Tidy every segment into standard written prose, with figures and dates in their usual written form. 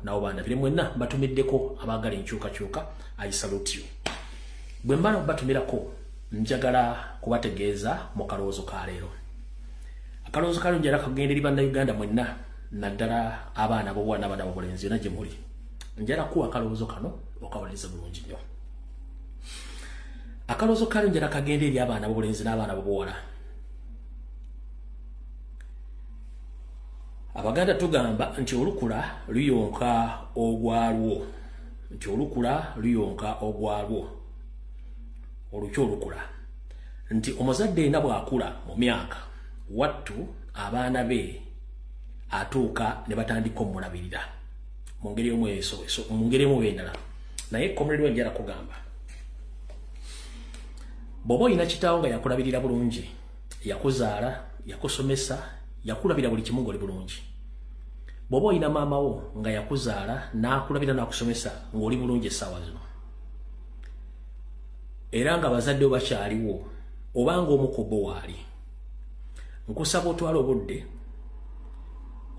Nabo bandabire mwenna mbatumiddeko abaagala enkyukakyuka. I salute you. Bwe mmala batumirako, njagala kubategeeza mu kalowoozo ka leero. Akalowoozo ka leero njagala kagenda eri Bannayuganda mwenna, naddala abaana ab'obuwala n'abaana ab'obulenzi yonna gye muli. Njagala kuwa akalowoozo kano okawuliriza bulungi nnyo. Akalowoozo ka leero njagala kagenda eri abaana ab'obulenzi n'abaana ab'obuwala. Abaganda tugamba nti olukula luyonka ogwalwo, nti olukula luyonka ogwalwo, olukyo olukula, nti omuzadde yenna bw'akula mu myaka wattu abaana be atuuka ne batandika omulabirira mu ngeri mu ngeri emu endala. Naye comrade we, njagala kugamba, bw'oba olina kitaawo nga yakulabirira bulungi, yakuzaala, yakusomesa, yakulabira buli kimu ng'oli bulungi, bw'oba olina maama wo nga yakuzaala n'akulabira n'akusomesa ng'oli bulungi essaawa zino, era nga abazadde bo bakyaliwo oba ng'omu ku bo waali, nkusaba otwale obudde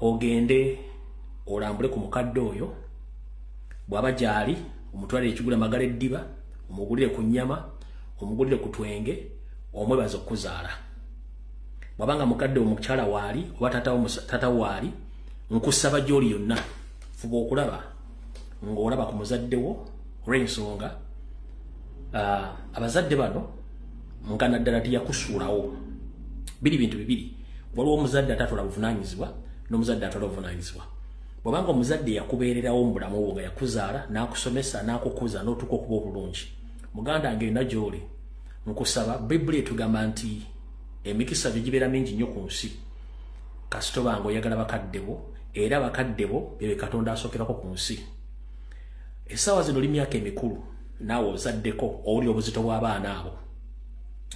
ogende olambule ku mukadde oyo. Bw'aba gy'ali, omutwalire ekigula magala eddiba, omugulire ku nnyama, omugulire ku twenge, omwebaze okuzaala. Bw'abanga mukadde omukyala waali oba taata waali, nkusaba gy'oli yonna fuba okulaba ng'olaba ku muzadde wo, olw'ensonga abazadde bano nga naddala teyakusuulawo. Biri bintu bibiri: waliwo omuzadde atatwala buvunaanyizibwa n'omuzadde atwala obuvunaanyizibwa. Bw'obanga omuzadde yakubeererawo mu bulamu bwo, nga yakuzaala n'akusomesa n'akukuza n'otuuka okuba obulungi, muganda wange yonna gy'oli, nkusaba, Bayibuli etugamba nti emikisa gyo gibeera mingi nnyo ku nsi kasita oba nga oyagala bakadde bo, era bakadde bo bebe Katonda asookerako ku nsi. Essaawa zino oli myaka emikulu, naawe ozaddeko, owulira obuzito bw'abaana abo.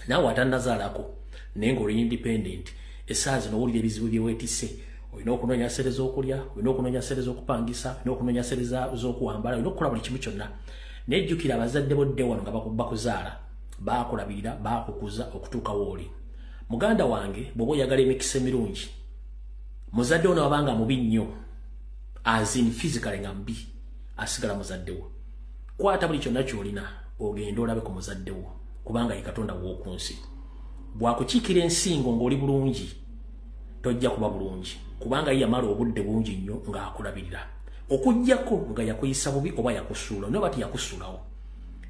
Naawe atannazaalako naye ng'oli independent, essaawa zino owulira ebizibu bye weetisse. Olina okunoonya ssente z'okulya, olina okunoonya ssente z'okupangisa, olina okunoonya ssente z'okuwambala, olina okukola buli kimu kyonna. Naye jjukira abazadde bo dde wano nga bakuzaala, baakulabirira, baakukuza okutuuka w'oli. Muganda wange, bw'oba oyagala emikisa emirungi, muzadde wo newabanga mubi nnyo, as in physically nga mubi, asigala muzadde wo. Kwata buli kyonna ky'olina ogende olabe ku muzadde wo, kubanga ye Katonda w'oku nsi. Bw'akukiikira ensingo ng'oli bulungi, tojja kuba bulungi, kubanga ye yamala obudde bungi nnyo ng'akulabirira, okuggyako nga yakuyisa bubi oba yakusuula. Naye oba teyakusuulawo,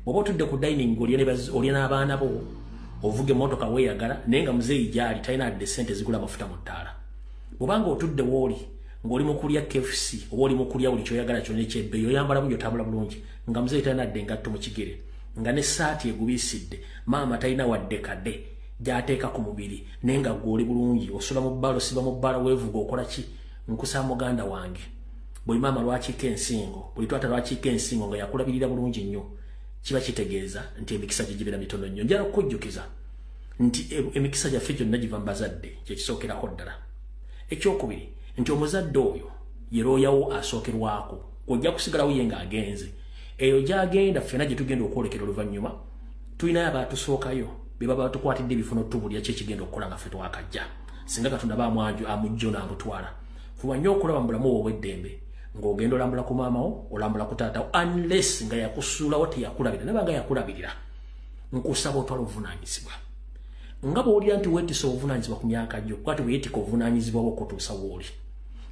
bw'oba otudde ku dining olya n'abaana bo, ovuga emmotoka weeyagala, naye nga muzeeyi gy'ali talina adde ssente zigula amafuta mu ttaala, bw'obanga otudde w'oli ng'oli mu kulya KFC oba oli mu kulya buli kyoyagala kyonna ekyebbeeyi, oyambala bulungi, otambula bulungi, nga muzeeyi talina adde engatto mu kigere, nga n'essaati egubiisidde, maama talina wadde kadde gy'ateeka ku mubiri, naye nga ggwe oli bulungi, osula mu bbaala, osiba mu bbaala, weevuga, okola ki, nkusaba muganda wange, buli maama lwakiika ensingo, buli twata lwakiika ensingo nga yakulabirira bulungi nnyo, kiba kitegeeza nti emikisa gye gibeera mitono nnyo. Njala okukujjukiza nti emikisa gyaffe gyonna giva mu bazadde, kyekisookerako ddala. Ekyokubiri nti omuzadde oyo ye looyawo asookerwako, ojja kusigalawo ye ng'agenze. Eyo gy'agenda ffenna gye tugenda okwolekera oluvannyuma, tulinayo abaatusookayo be baba batukwatidde ebifo n'otubulira ki ekigenda okukola nga ffe twakajja, singa Katonda ba amwanju amugjo n'amutwala. Fuba nnyo okulaba mu bulamu obwo obw'eddembe ng'ogenda olambula ku maama wo, olambula ku taata wo, unless nga yakusuulawo, teyakulabirira. Naye nga yakulabirira, nkusaba otwala obuvunaanyizibwa. Nga bw'owulira nti weetisa obuvunaanyizibwa ku myaka gyo, kwati bwe yeetika obuvunaanyizibwa bwo okutuusa w'oli.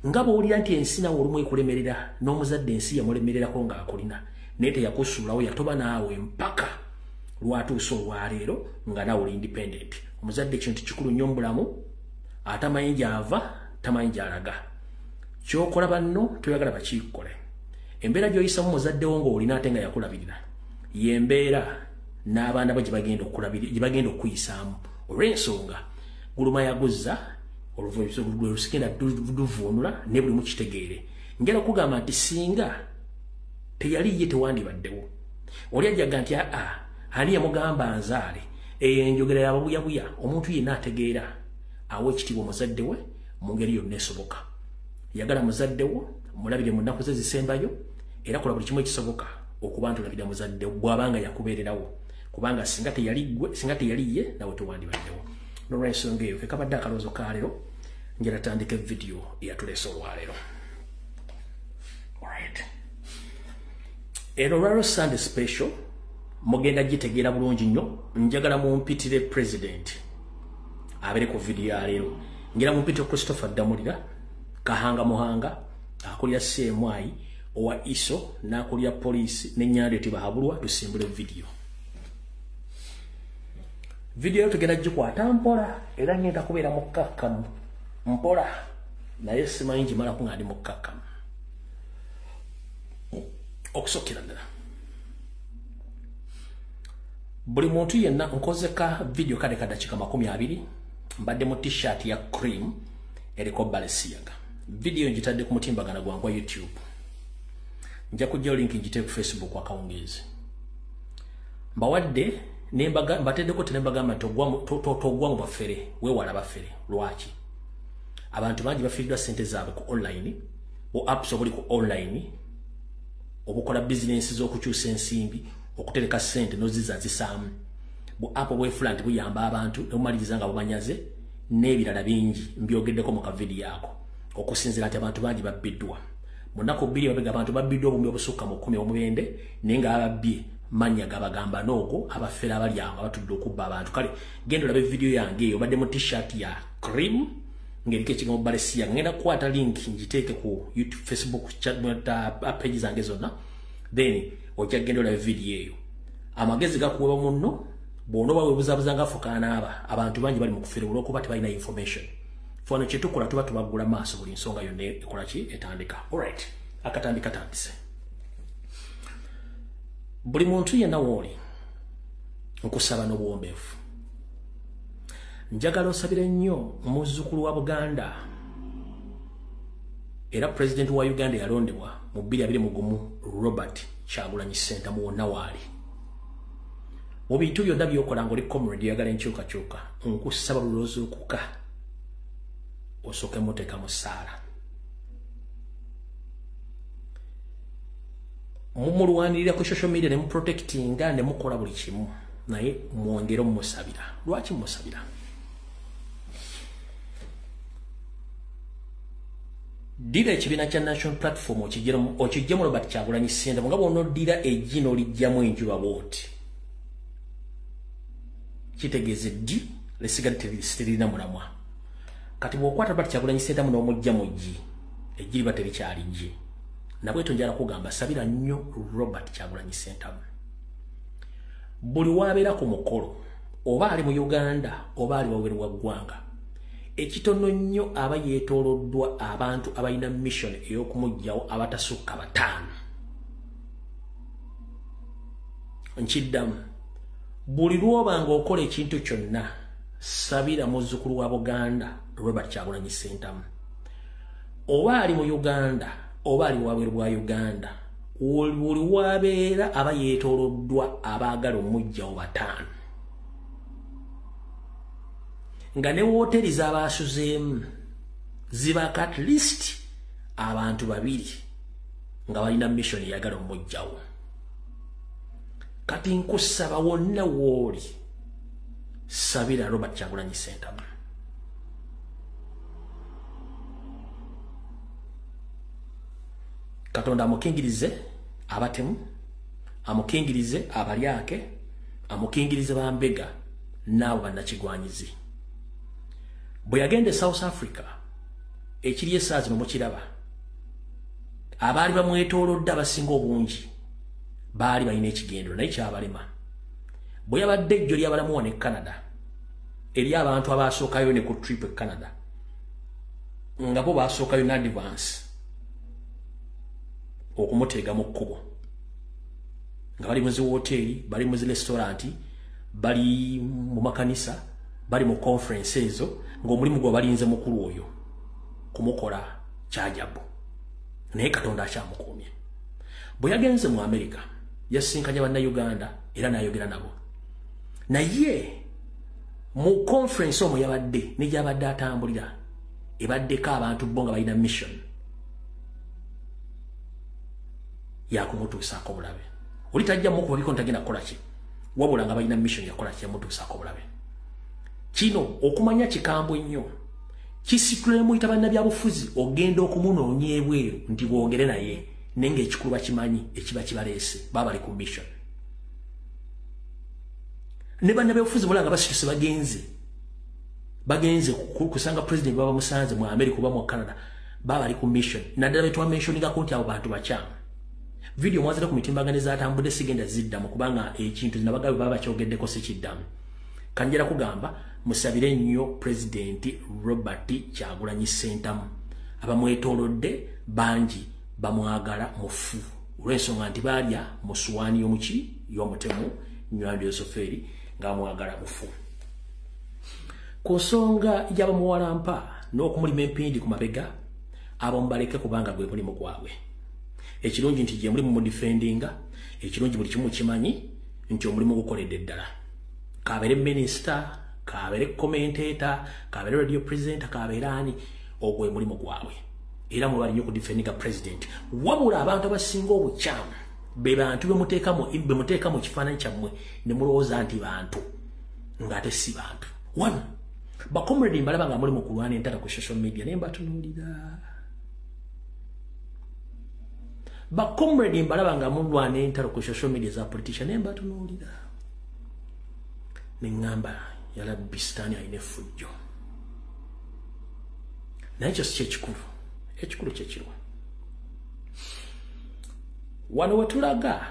Nga bw'owulira nti ensi nawe olumu ekulemerera, n'omuzadde ensi yamulemererako ng'akulina, naye teyakusuulawo, yatoba naawe mpaka lwatuusa olwaleero nga naawe oli independent. Omuzadde kintu kikulu nnyo mu bulamu. Atamanyi gy'ava tamanyi gy'alaga. Kyokola banno toyagala bakiikole. Embeera gy'oyisamu muzaddewo ng'olina ate nga yakulabirira, y'embeera n'abaana bo gye bagenda okuyisaamu, olw'ensonga guluma yaguzza olusigenda luvuunula ne buli mukitegeere. Njala okugamba nti singa teyali ye tewandibaddewo. Oli ajjaga nti aa, ani yamugamba nzaale? Eyo enjogera yababuyabuya. Omuntu yenna ategeera awa ekitiibwa omuzadde we mu ngeri yonna esoboka. Yagala muzadde wo, mulabire mu nnaku ze zisembayo, era kola buli kimu ekisoboka okuba nti olabira muzadde bw'abanga yakubeererawo, kubanga singa teyali gwe, singa teyali ye, nawe tewandibaddewo. Nolwensonga eyo kekabadde akalowoozo ka leero. Njala tandika evidiyo eyatuleese olwaleero. Alright. Eno lwalwo Sunday special mugenda gitegeera bulungi nnyo. Njagala mumpitire president abeere ku vidiyo ya leero. Ngira mumpitire Christopher Damulira Kahanga Muhanga akulira CMI owa ISO n'akulira poliisi n'ennyanja Tibahabulwa, tusimbule vidiyo. Vidiyo yo tugenda gikwata mpola era ngenda kubeera mukkakkamu mpola, naye simanyi ngimalako nga ndi mukkakkamu. Okusookera ddala, buli muntu yenna nkozeka vidiyo kale ka dakiika 20, mbadde mu t-shirt ya cream eriko Balenciaga. Vidiyo ngitadde ku mutimbagano gwange gwa YouTube, nja kujjayo link ngiteeke ku Facebook akawungeezi. Mbawadde mbateddeko tenembagamba nti togwa mu bafere, weewala bafere. Lwaki? Abantu bangi bafiiriddwa ssente zaabwe ku online, o apps obuli ku online obukola bizinensi z'okukyusa ensimbi, okutereka ssente n'ozizazisaamu. Bu app obwefula nti buyamba abantu ne bumaliriza nga bubanyaze n'ebirala bingi mbyogeddeko mu kavidiyo ako, okusinziira nti abantu bangi babbiddwa. Mu nnaku 2 mabega abantu babbiddwa obumbi obusukka mu 10 omubende, naye nga ababbye mannya gabagamba n'ogwo abafere abali awo abatudde okubba abantu. Kale genda olabe vidiyo yange eyo, obadde mu t-shirt ya cream ng'eriko ekigambo Balenciaga. Ngenda kukwata link ngiteeke ku YouTube, Facebook, chat page zange zonna, then ojja kugenda olabe vidiyo eyo. Amagezi gakuweba munno, bw'onooba weebuzaabuza nga fukaanaaba. Abantu bangi bali mu kufere olw'okuba tebalina information. Fano kye tukola tuba tubaggula maaso buli nsonga yonna ekola ki etandika. Alright, akatambi katandise. Buli muntu yenna w'oli, nkusaba n'obuwombeefu. Njagala osabire nnyo muzzukulu wa Buganda era pulezidenti wa Uganda yalondebwa mu 2021 Robert Kyagulanyi Ssentamu wonna waali. Mu bintu byonna by'okola ng'oli comrade oyagala enkyukakyuka, nkusaba lulozookuka osooke muteeka mu ssaala. Mumulwanirira ku social media ne muprotectinga ne mukola buli kimu, naye mwongere omumusabira. Lwaki mumusabira? Ddira ekibiina kya National Platform okiggyemu Robert Kyagulanyi Ssentamu nga bw'onoddira eggi n'oliggyamu enjuba bw'oti, kitegeeza eggi lisigadde teririna mulamwa. Kati bw'okwata Robert Kyagulanyi Ssentamu n'omuggya mu ggi, eggi liba terikyali ggi. Nabwetyo njagala kugamba sabira nnyo Robert Kyagulanyi Ssentamu. Buli w'abeera ku mukolo, oba ali mu Uganda oba ali wabweru wa ggwanga, ekitono nnyo aba yeetooloddwa abantu abalina mission ey'okumuggyawo abatasukka 5. Nkiddamu, buli lw'oba ng'okola ekintu kyonna, sabira muzzukulu wa Buganda Robert Kyagulanyi Ssentamu. Oba ali mu Uganda oba ali wabweru bwa Uganda, buli w'abeera aba yeetooloddwa abaagala omuggyawo 5. Nga ne wooteri z'abaasuzeemu zibaako at least abantu 2 nga balina mission eyagala omuggyawo. Kati nkusaba wonna w'oli, sabira Robert Kyagulanyi Ssentamu. Katonda amukingirize abatemu, amukingirize abalyake, amukingirize bambega n'abo bannakigwanyizi. Bwe yagenda e South Africa, ekiri essaawa zino mukiraba, abaali bamwetoolodde abasinga obungi baali balina ekigendero naye kyabalema. Bwe yabadde ejjo lyabalamu wano e Canada, eri abantu abaasookayo ne ku trip e Canada, nga bo baasookayo ne advance okumuteega mu kkubo, nga bali mu zi woteeri, bali mu zi restaurant, bali mu makanisa, bali mu conference ezo, ng'omulimu gwe balinze mukulu oyo kumukola kyajabu, naye Katonda akyamukuumye. Bwe yagenze mu Amerika, yasinkanya bannayuganda era n'ayogera nabo, naye mu conference omwo yabadde ne gy'abadde atambulira ebaddeko abantu bo nga balina mission yakumutuusaako obulabe. Oli tajja mukuba biko ntagenda kukola ki, wabula nga balina mission yakola ki yamutuusaako obulabe. Kino okumanya kikambwe nnyo kisitulemu muyita bannabyabufuzi ogenda okumunoonya ebweru nti bwogere naye. Naye ng'ekikulu bakimanyi ekiba kibaleese, baba bali ku mission. Ne bannabyabufuzi mulanga basituse bagenze kusanga president, baba musanze mu America oba mu Canada, baba bali ku mission. Naddala betwa mentioningako nti abo bantu bakyamu. Video mwazira ku mitimbagano ezatambudde, sigenda ziddamu kubanga ekintu nabagabe baba bakyogeddeko, sikiddamu. Kanjera kugamba musabire nnyo President Robert Kyagulanyi Ssentamu. Abamwetoolodde bangi bamwagala mufu olw'ensonga nti baalya mu suwaani y'omuki y'omutemu Nywando Yosoferi, ng'amwagala mufu. Ku nsonga y'abamuwalampa n'okumulima empindi ku mabega, abo mubaleke kubanga gwe mulimu gwabwe. Ekirungi nti gye mulimu mudefendinga, ekirungi buli kimu kimanyi nti omulimu gukoledde ddala. Kabeere minisita, kabeere commentator, kabeere radio presenter, kabeere ani, ogwo mulimu gwabwe. Era mwe bali nnyo kudefendinga president. Wabula abantu abasinga obukyamu be bantu bemuteeka mu kifaananyi kyammwe ne mulowooza nti bantu, ng'ate si bantu. One, bacomrade mbalaba nga muli mu kulwana entalo ku social media, naye mbatunuulira. Bacomrade mbalaba nga mulwana entalo ku social media za politician, naye mbatunuulira. Ne ŋŋamba yalabbi sitaani alina effujjo. Naye ekyo si kyekikulu, ekikulu kyekiriwa. Wano wetulaga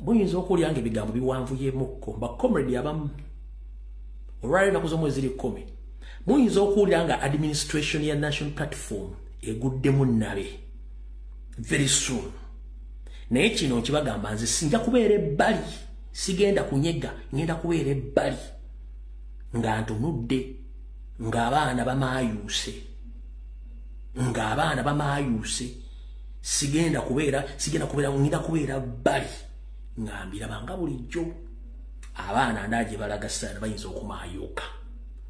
muyinza okuwulira nga ebigambo biwanvuyemukko. Bacomrade abamu olwaleero ennaku z'omwezi ziri 10, muyinza okuwulira nga administration ya National Platform eguddemu nnabe very soon. Naye kino nkibagamba, nze sinja kubeera ebbali, sigenda kunyega, ngenda kubeera ebbali nga ntunudde ng'abaana bamaayuuse, ng'abaana bamaayuuse. Sigenda kubeera, ngenda kubeera bbali nga mbiraba nga bulijjo. Abaana ndaaje balaga sana bayinza okumaayuka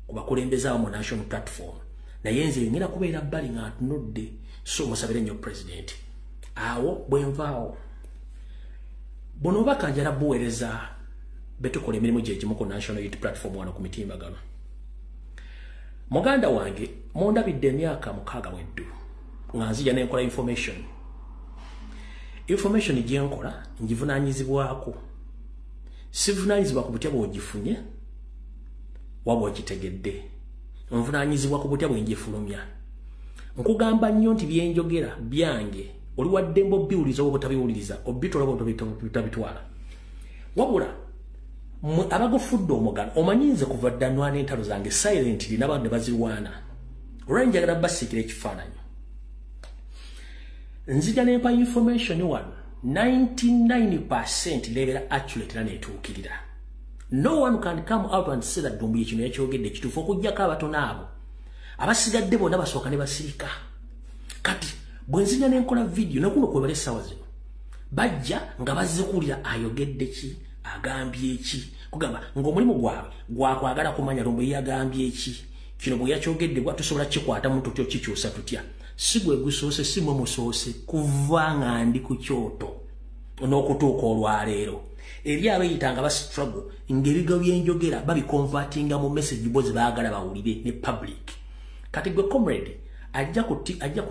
ku bakulembeze abo mu National Platform, naye nze ngenda kubeera bbali nga ntunudde. So musabire nnyo president. Awo bwenvaawo buno obubaka njala buweereza betukola emirimu gye gimu ku National Youth Platform wano ku mitimbagano. Muganda wange, mundabidde emyaka 6 weddu nga nzija nenkola information. Information gye nkola ngivunaanyizibwako. Sivunaanyizibwa ku butya bw'ogifunye waba ogitegedde, nvunaanyizibwa ku butya bwe ngifulumya. Nkugamba nnyo nti byenjogera byange, oli waddembe obiwuliriza oba otabiwuliriza, obitwala oba otabitwala. Wabula abagufudde omugano, omanyi nze kuva dda nwana entalo zange silently n'abantu ne bazirwana. Olwali njagala basiikira ekifaananyi, nzija nempa information wano 99% lebeera accurate era neetuukirira. No one can come out and say that Dumbuye kino yakyogedde kituufu, okuggyako abatono abo. Abasigadde bonna basooka ne basirika. Kati bwe nzija nenkola video nekuno kwebala essaawa zino, bajja nga bazze kuwulira ayogedde ki, agambye ki. Kugamba ng'omulimu gwabwe gwakwagala kumanya Lumbuye yagambye ki, kino bwe yakyogedde bwa tusobola kikwatamu tutya, kikyusa tutya. Si gwe gusoose, si mwe musoose kuva nga ndi ku kyoto n'okutuuka olwaleero. Eri abeeyitanga ba struggle ng'ebigambo byenjogera babiconvertinga mu message bo ze baagala bawulire ne public. Kati gwe comrade ajja ku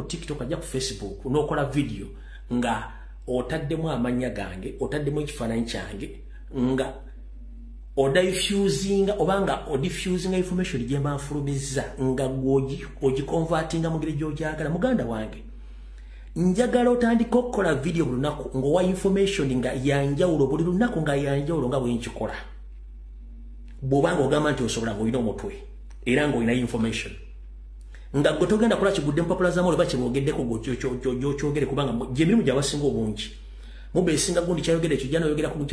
TikTok, ajja ku Facebook n'okola video nga otaddemu amannya gange, otaddemu ekifaananyi kyange, nga odiffusinga oba nga odiffusinga information gye mba nfulumizza, nga ogiconvertinga mu ngeri gy'ogyagala. Muganda wange, njagala otandika okukola video buli lunaku ng'owa information nga yanjawulo buli lunaku, nga yanjawulo nga bwe nkikola. Bw'obanga ogamba nti osobola, ng'olina omutwe era ng'olina information, nga gwe togenda kola kigudde mpapula z'amawulire oba kyeboogeddeko gy'okyogere, kubanga gyemirimu gy'abasinga obungi mubeesinga gundi kyayogedde ekyo jja n'oyogera ku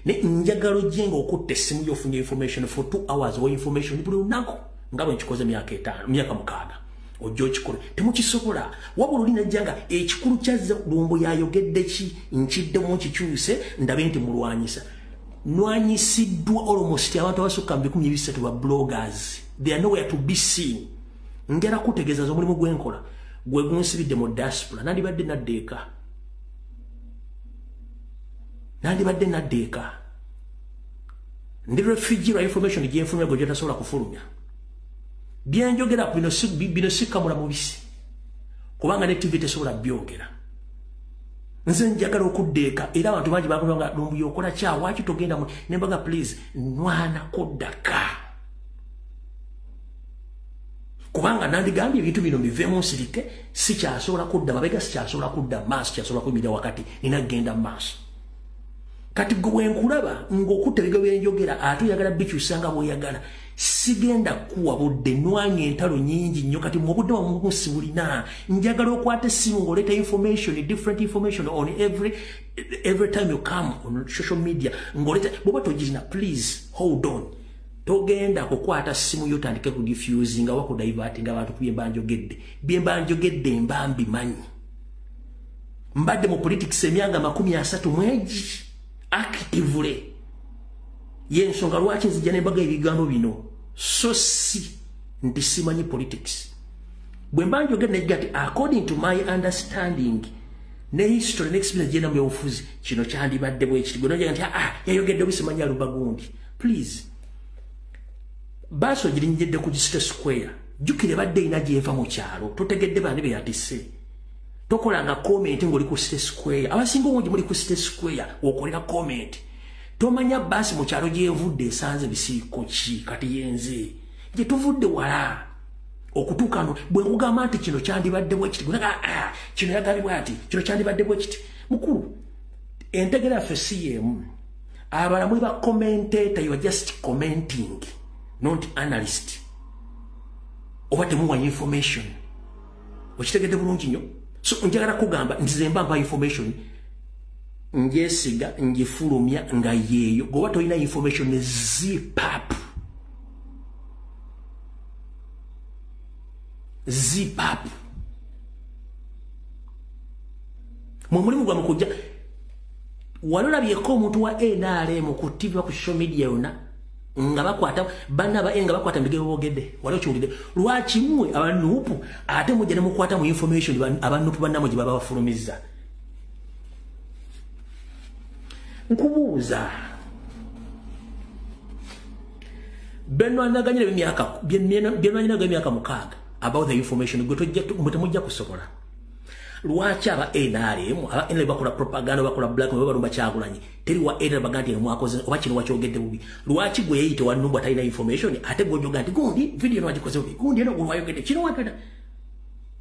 ne njagala ojje ng'okutta essimu y'ofunye information for 2 hours owa information buli lunaku nga bwe nkikoze emyaka 5, myaka 6, ojja okikole. Temukisobola. Wabula oli najja nga ekikulu kyazze Lumbuye yayogedde ki, nkiddemu nkikyuse ndabe nti mulwanyisa. Nwanyisiddwa almost abantu abasukka mu 300 ba bloggers. They are nowhere to be seen. Ngera kutegeeza omulimu gwenkola gwe gunsibidde mu diaspora. Nandibadde nadda eka, nandibadde nadda eka. Ndi refugee lwa information gyenfulumya gwe gyetasobola kufulumya. Byenjogera bino sikamula mubisi, kubanga ne TV tesobola byogera. Nze njagala okudda eka, era abantu bangi bakubanga Lumbuye okola kya, waki togenda mu nembaga, please nwana kuddaka. Kubanga nandigambye ebintu bino biveemu nsirike, sikyasobola kudda mabega, sikyasobola kudda maaso, sikyasobola kuyimirira wakati, nina kugenda mu maaso. Kati gwe bwe nkulaba ng'okutta ebigambo bye njogera ate oyagala bikyusa nga bw'oyagala, sigenda kuwa budde, nwanye entalo nnyingi nnyo. Kati mu obudde bwammwe sibulina. Njagala okwata essimu ng'oleeta information, different information on every time you come on social media ng'oleeta. Bw'oba togirina, please hold on. Togenda kukwata ssimu yo tandike ku diffusing oba ku diverting abantu ku bye mba njogedde. Bye mba njogedde mba mbimanyi. Mbadde mu politics emyaka 30 actively. Yensonga lwaki nzija nembaga ebigambo bino, so si nti simanyi politics. Bwe mba njogedde nejja nti according to my understanding ne history ne experience gye mu byobufuzi, kino kyandibadde bwe kiti. Gwe nojja nti yayogedde obusimanyi alumba gundi. Please, baasi ogirinnyidde ku City Square, jjukira ebadde erina gy'eva mu kyalo, totegedde bani be yatisse. Tokolanga comment ng'oli ku City Square. Abasinga obungi muli ku City Square okolera comment. Tomanya baasi mu kyalo gy'evudde esanze bisiiko ki. Kati yenze gye tuvudde wala okutuuka no bwe nkugamba nti kino kyandibadde bwe kiti, kino yagambibwa ati kino kyandibadde bwe kiti. Mukulu, entegera yaffe si y'emu. Abalala muli ba commentator, you are just commenting, not analyst. Oba temuwa information. Okitegedde bulungi nnyo. So njagala kugamba nti nze mba mpa information, njesiga njifulumya nga yeeyo. Goba tolina information ne zip up. Zip up. Mwe mulimu gwa mukujja walolabyeko omuntu wa NRM ku TV ku social media yonna nga bakwata banna ba nga bakwata mbige boogedde, wali okiwulidde? Lwaki mmwe abanuupu ate mujja ne mukwata mu information abanuupu bannamwe gye baba bafulumizza? Nkubuuza, benwanaganyira emyaka 6 about the information gwe temujja kusobola. Lwaki aba NRM aba NRM bakola propaganda, bakola blackmail, balumba Kyagulanyi, teri wa NRM baga nti mwakoze oba kino wakyogedde bubi? Lwaki gwe yeyite wa Numbu atalina information ate gwe ojoga nti gundi video eno wagikoze bubi, gundi eno gwe wayogedde kino wagenda?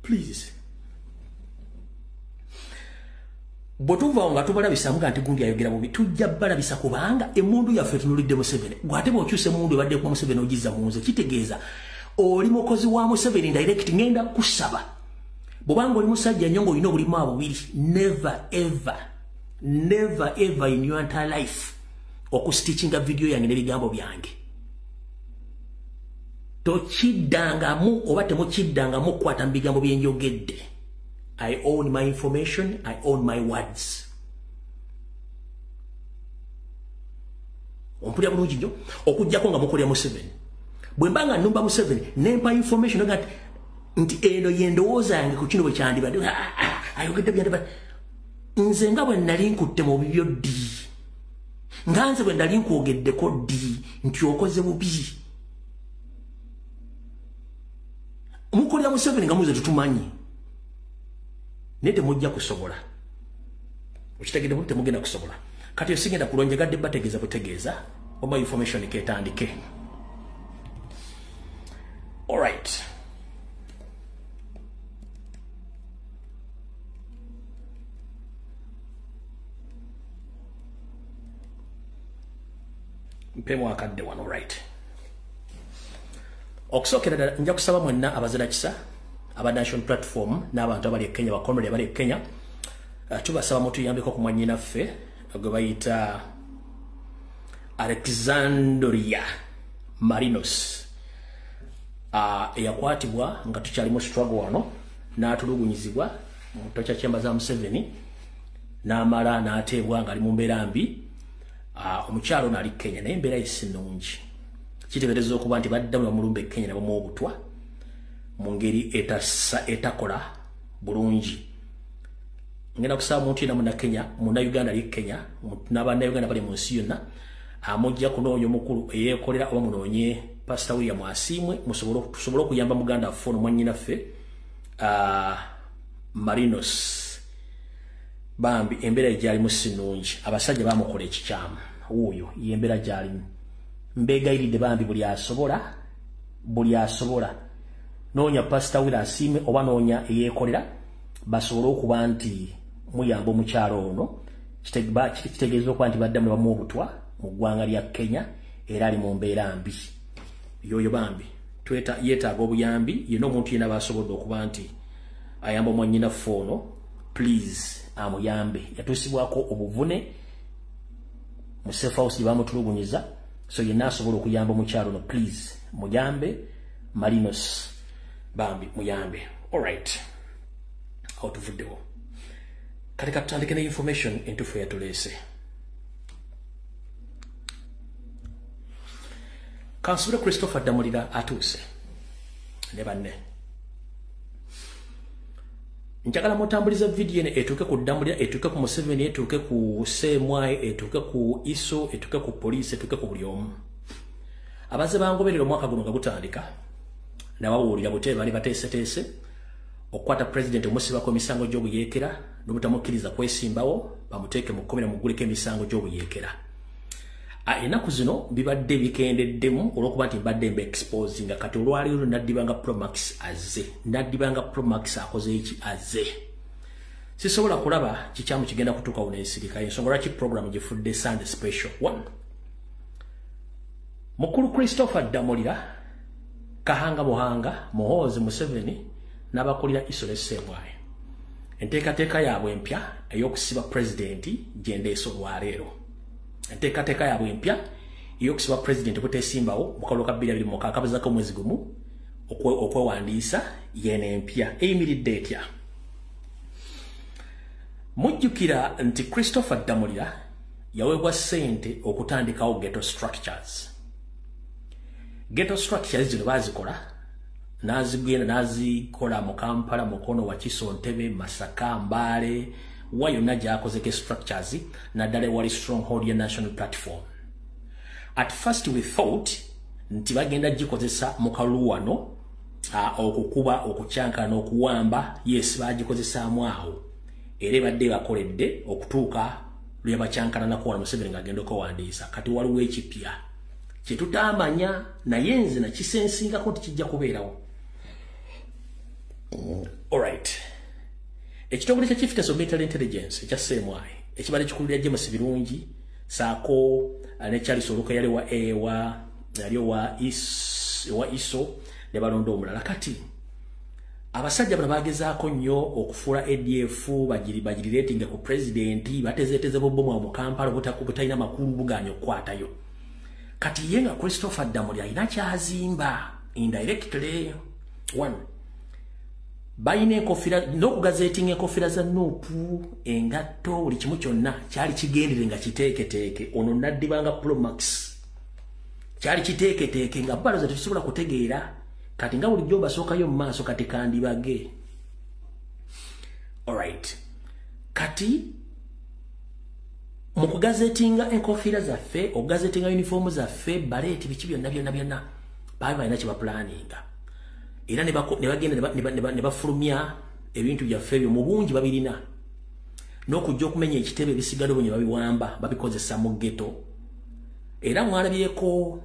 Please, bwe tuvaawo nga tubalabisa nga nti gundi ayogera bubi, tujja balabisa kubanga emmundu yaffe tunulidde Museveni. Gwe ate bw'okyusa emmundu ebadde ku Museveni ogizza mu nze, kitegeeza oli mukozi wa Museveni direct. Ngenda kusaba, bw'obanga oli musajja nnyo ng'olina obulimu bubiri, never ever, never ever in your entire life okustitchinga video yange n'ebigambo byange. Tokiddangamu oba temukiddangamu okukwata mu bigambo bye njogedde. I own my information, I own my words. Ompulira bulungi nnyo? Okuggyako nga mukolera Museveni. Bwe mba nga nnumba Museveni nempa information nga nti eno ye ndowooza yange ku kino bwe kyandibadde, ayogedde byandibadde. Nze nga bwe nali nkutte mu bibyo ddi, nga nze bwe nali nkwogeddeko ddi nti okoze bubi? Mukolera Museveni nga muze tutumanyi, naye temujja kusobola. Okitegedde bulungi? Temugenda kusobola. Kati osigenda kulwa, njagadde bategeeza butegeeza oba information ketandike. Alright, mpemu akadde wano. Right, okusookera ddala nja kusaba mwenna abazira kisa aba National Platform n'abantu abali e Kenya, bakomere abali e Kenya, tubasaba mutuyambeko ku mwannyinaffe gwe bayita Alexandria Marinos, eyakwatibwa nga tukyali mu struggle wano n'atulugunyizibwa mu torture chamber za Museveni, n'amala n'ateebwa ng'ali mu mbeera mbi. Omukyalo ono ali Kenya, naye embeera ye si nnungi. Kiteeberezwa okuba nti baddamu ne bamulumba e Kenya ne bamuwa obutwa mu ngeri etakola bulungi. Ngenda kusaba muntu yenna Munnakenya, Munnayuganda ali e Kenya, n'Abannayuganda bali mu nsi yonna, amujja kunoonya omukulu eyeekolera oba munoonye Pastor William Asiimwe, tusobole okuyamba muganda waffe ono, mwannyinaffe Marinos. Bambi embeera gyalimu si nnungi, abasajja bamukola ekikyamu. Wuuyo y'embeera gyalimu. Mbeegayiridde bambi buli asobola noonya Pastor Willa Asiime oba noonya eyeekolera basobole okuba nti muyamba omukyalo ono. Kitegeeza okuba nti baddamu ne bamuwa obutwa mu ggwanga lya Kenya, era ali mu mbeera mbi. Yoyo bambi yeetaaga obuyambi. Yenna omuntu yenna basobodde okuba nti ayamba omwannyinaffe ono, please amuyambe. Yatuusibwako obuvune mu safe house gye bamutulugunyiza, so yenna asobola okuyamba omukyalo ono, please muyambe. Marinos bambi muyambe. Alright, awo tuvuddewo. Kati katutandike ne information entuufu eyatuleese. Kansubire Christopher Damulira atuuse ne banne. Njagala mutambuliza vidiyo eno etuuke ku Damulira, etuuke ku Museveni, etuuke ku CMI, etuuke ku ISO, etuuke ku poliisi, etuuke ku buli omu. Abazze bangoberera omwaka guno nga gutandika nababuulira bute bali bateeseteese okukwata pulezidenti omusibako emisango gy'obuyeekera n'obutamukkiriza kwesimbawo, bamuteeke mu kkomera mugguleko emisango gy'obuyeekera. Ennaku zino bibadde bikendeddemu olw'okuba nti mbadde mba exposinga. Kati olwaleero naddibanga Promax azze, naddibanga Promax akoze eki azze. Sisobola kulaba kikyamu kigenda kutuukawo n'ensirika. Ensonga lwaki program gifudde Sunday special. One, Mukulu Christopher Damulira, Kahanga Muhanga, Muhoozi Museveni n'abakulira ISO ne CMI, enteekateeka yaabwe empya ey'okusiba pulezidenti gye ndeese olwaleero. Enteekateeka yaabwe empya ey'okusiba pulezidenti buteesimbawo mu kalulu ka 2026 kabuzako omwezi gumu okwewandiisa, yeno empya eyimiridde etya? Mujjukira nti Christopher Damulira yaweebwa ssente okutandikawo ghetto structures. Ghetto structures zino baazikola n'azigenda n'azikola mu Kampala, Mukono, Wakiso, Ntebe, Masaka, Mbale, wa yonna gy'akozeko structures, naddala ewali stronghold ya National Platform. At first we thought nti bagenda gikozesa mu kalulu wano okukuba, okukyankana n'okuwamba. Yes, bagikozesaamu awo, era ebadde bakoledde okutuuka lwe bakyankana nakuwala Museveni ng'agenda okwewandiisa. Kati waliwo ekipya kye tutaamanya, naye nze nakisensingako nti kijja kubeerawo. Alright, ekitongole kya Chieftaincy of Military Intelligence ekya CMI ekibadde kikulira James Birungi saako ne Charles Oluka, yali wa ewa yali wa ISO ne balonda omulala. Kati abasajja bano bagezaako nnyo okufuula ADF bagiriretinga ku pulezidenti, batezeeteze bobbomu mu Kampala butalina makulu, bugaanye okukwatayo. Kati ye nga Christopher Damulira alina kyazimba indirectly. One, balina enkofiira n'okugazeetinga enkofiira za NUP, engatto, buli kimu kyonna kyali kigendere nga kiteeketeeke. Ono naddibanga Promax kyali kiteeketeeke nga baloza tetusobola kutegeera. Kati nga bulijjo basookayo mu maaso, kati kandibage. Alright, kati mu kugazetinga enkofiira zaffe, okugazetinga uniform zaffe, baleeti biki byonna byonna byonna, baali balina kye bapulaninga, era ne bagenda ne bafulumya ebintu byaffe ebyo mu bungi babirina, n'okujja okumenya ekitebe ebisigalo bwe babiwamba babikozesa mu ghetto. Era mwalabyeko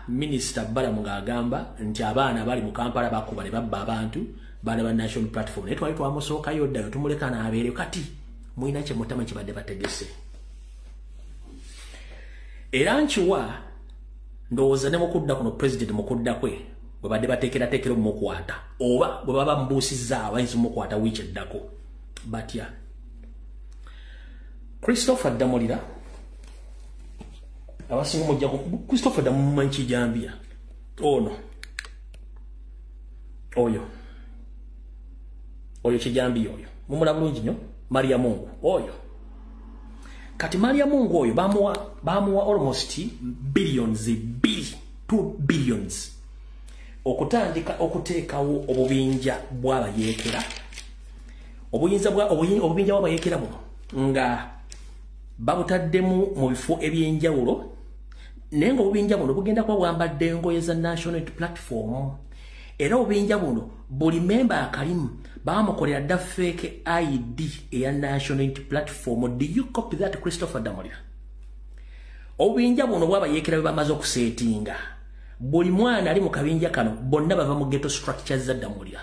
Minisita Balamu ng'agamba nti abaana abali mu Kampala bakuba ne babba abantu, baana ba National Platform, naye twali twamusookayo ddayo tumuleka n'abeereyo. Kati mulina kye mutama kibadde bategese. Era nkiwa ndowooza ne mukudda kuno pulezidenti mukudda kwe bwe badde bateekerateekera omumukwata, oba bwe baba bamubuusizza bayinza omukwata wiiki eddako. Batya Christopher Damulira abasinga mujja Christopher Damulira kijambya ono oyo oyo kijambiya oyo mumula bulungi nnyo Maria Mungu oyo. Kati Maria Mungu oyo bamuwa almost billions, 2 billions okutandika okuteekawo obubinja bw'abayeekera. Obuyinza bwa obubinja bw'abayeekera buno nga babutaddemu mu bifo ebyenjawulo, naye nga obubinja buno bugenda kuba bwambadde engoye za National Platform. Era obubinja buno buli memba akalimu Bamukolera dda fake ID eya National Unity Platform. Do you copy that, Christopher Damulira? Obubinja buno bw'abayeekera bwe bamaze okuseetinga, buli mwana ali mu kabinja kano bonna bava mu ghetto structures za Damulira.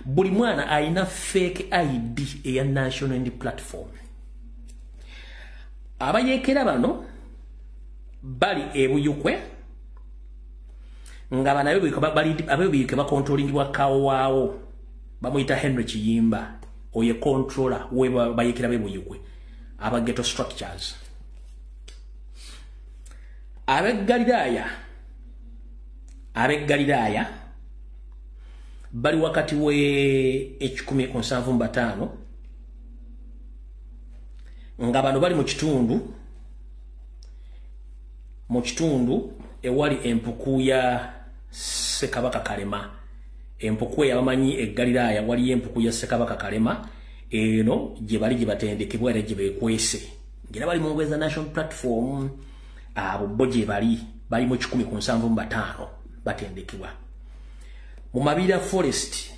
Buli mwana alina fake ID eya National Unity Platform. Abayeekera bano bali ebuyukwe nga bano abebuyukwe bakontrolingibwa kawaawo, bamuyita Henry Kiyimba, oye controller we bayeekera bebuyukwe aba ghetto structures. Ab'e Galiraaya bali wakati we 175, nga bano bali mu kitundu ewali empuku ya Ssekabaka Kalema. Empuku eyabamanyi e Galiraaya, waliyo empuku ya Ssekabaka Kalema, eno gye bali gye batendekebwa era gye beekwese, ngera bali mu ngoye za National Platform. Abo bo gye bali, bali mu 175, batendekebwa. Mu Mabira Forest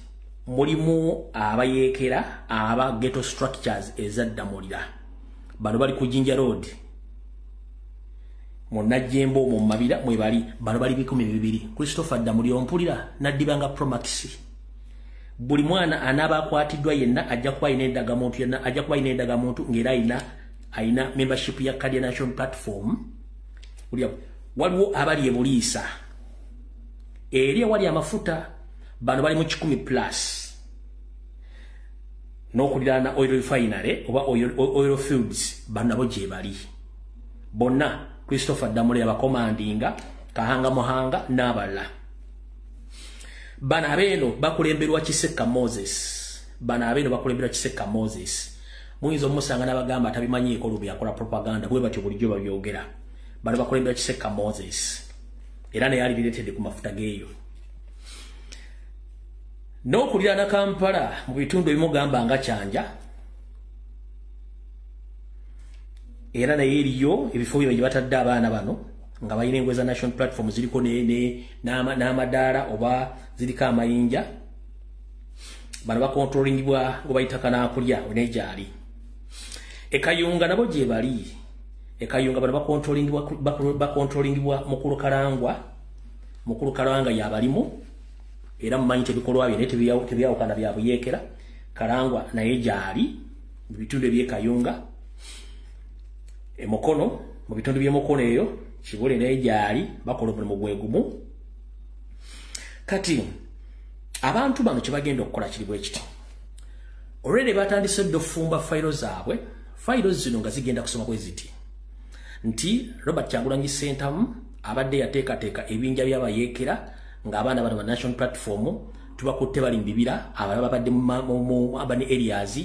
mulimu abayeekera aba ghetto structures ezaddamulira. Bano bali ku Jinja Road mu Najjemba omwo mu Mabira mwe bali. Bano bali 200. Christopher Ddamulira, ompulira? Naddibanga Promax. Buli mwana anaaba akwatiddwa yenna ajja kuba alina endagamuntu, yenna ajja kuba alina endagamuntu ng'era alina membership ya Cadia National Platform. Waliwo abali ebuliisa eri ewali amafuta, bano bali mu 100 plus, n'okuliraana oil refinery oba oil fields, bano nabo gye bali bonna. Christopher Ddamulira abakomandinga, Kahanga Muhanga n'abalala. Bano abeeno bakulemberwa Kiseka Moses. Bano abeeno bakulemberwa Kiseka Moses. Muyinza omusanga n'abagamba atabimanyiiko, lubi akola propaganda, bwe batyo bulijjo babyogera. Bano bakulemberwa Kiseka Moses, era naye ali related ku mafuta geeyo. N'okuliraana Kampala mu bitundu ebimu, gamba nga Kyanja, era naye eriyo ebifo bye batadde abaana bano nga balina engoye za National Platform, ziriko n'amadaala oba ziriko amayinja. Bano bakontrolingibwa gwe bayita Kanaakulya, naye gyali. Ekayunga nabo gye bali. Ekayunga bano bakontrolingibwa Mukulu Kalangwa. Mukulu Kalangwa yabalimu, era mumanyi tebikolwa bye naye tebyawukana bya buyeekera. Kalangwa naye gyali mu bitundu ebyekayunga. Emukono, mu bitundu by'emukono eyo Kibule, naye gyali, bakola omulimu gwe gumu. Kati abantu bano kyebagenda okukola kiri bwe kiti: already batandise dda okufumba fayiro zaabwe. Fayiro zino nga zigenda kusoma bwe ziti nti Robert Kyagulanyi Ssentamu abadde yateekateeka ebinja by'abayeekera, ng'abaana bano ba National Platform tubakutte bali mu bibira, abalala babadde mu urban areas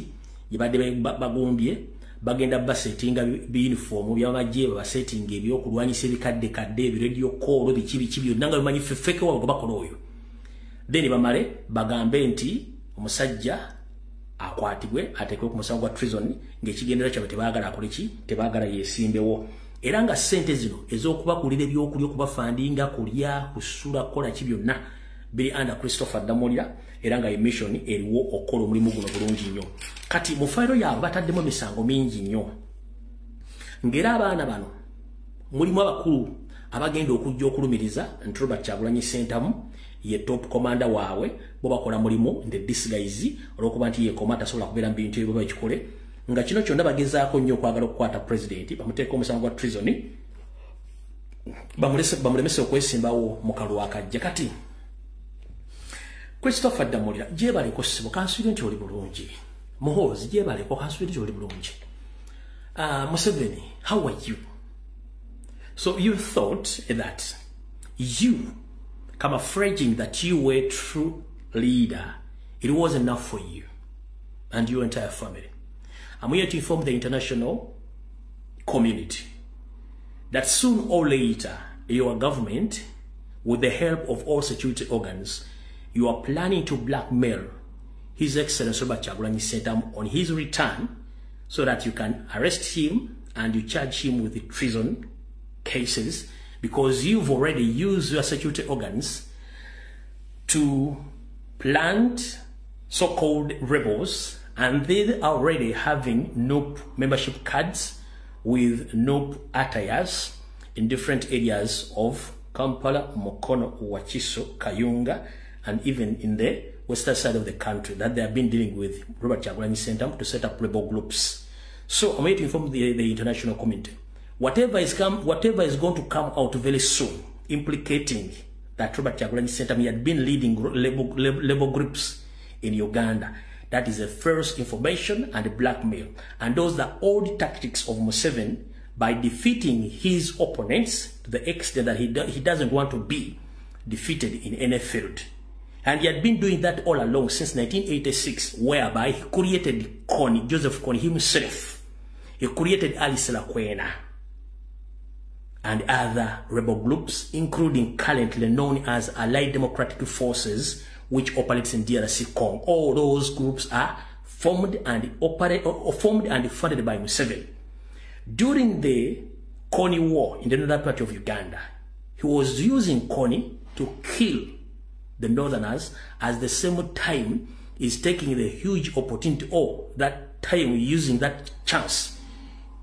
gye badde bagumbye. Bagenda basetinga biyunifoomu byamagye, babasetinga ebyokulwanyisa ebikadde kadde, ebiradio call, biki biki byonna nga bimanyi fefeke waabwe bakola oyo. Then bamale bagambe nti omusajja akwatibwe ateekwe ku musango gwa treason, ng'ekigendera kyabwe tebaagala akole ki? Tebaagala yeesimbewo. Era nga ssente zino ez'okubakulira ebyokulya, okubafandinga, kulya, kusula, kukola ki, byonna biri under Christopher Damulira, era nga mission eriwo okukola omulimu guno bulungi nnyo. Kati mu fayiro yaabwe bataddemu emisango mingi nnyo, ng'era abaana bano mulimu abakulu abagenda okujja okulumiriza nti Robert Kyagulanyi Ssentamu ye top commander waabwe, bo bakola mulimu in the disguise, olw'okuba nti yekoma tasobola kubeera mu bintu ebyo bakikole. Nga kino kyonna bagezaako nnyo okwagala okukwata president, bamuteeka omusango gwa treason, bamulemese okwesimbawo mu kalulu akajja. Kati Christopher Damulira, gyebaleko ssebo, kansuubire nti oli bulungi. Muhoozi, gyebaleko, kansuubire nti oli bulungi. Museveni, how are you? So you thought that you camouflaging that you were true leader, it was enough for you and your entire family. I'm here to inform the international community that soon or later, your government, with the help of all security organs, you are planning to blackmail His Excellency Robert Kyagulanyi Ssentamu on his return so that you can arrest him and you charge him with the treason cases, because you've already used your security organs to plant so-called rebels, and they are already having NUP membership cards with NUP attires in different areas of Kampala, Mukono, Wakiso, Kayunga, and even in the western side of the country that they have been dealing with Robert Kyagulanyi Ssentamu to set up rebel groups. So I'm here to inform the international community. Whatever is going to come out very soon, implicating that Robert Kyagulanyi Ssentamu had been leading rebel groups in Uganda. That is the first information and blackmail. And those are old tactics of Museveni by defeating his opponents to the extent that he doesn't want to be defeated in any field. And he had been doing that all along since 1986, whereby he created Kony, Joseph Kony himself. He created Alice Lakwena and other rebel groups, including currently known as Allied Democratic Forces, which operates in DRC Congo. All those groups are formed and funded by Museveni. During the Kony War in the northern part of Uganda, he was using Kony to kill the northerners, at the same time is taking the huge opportunity, or that time using that chance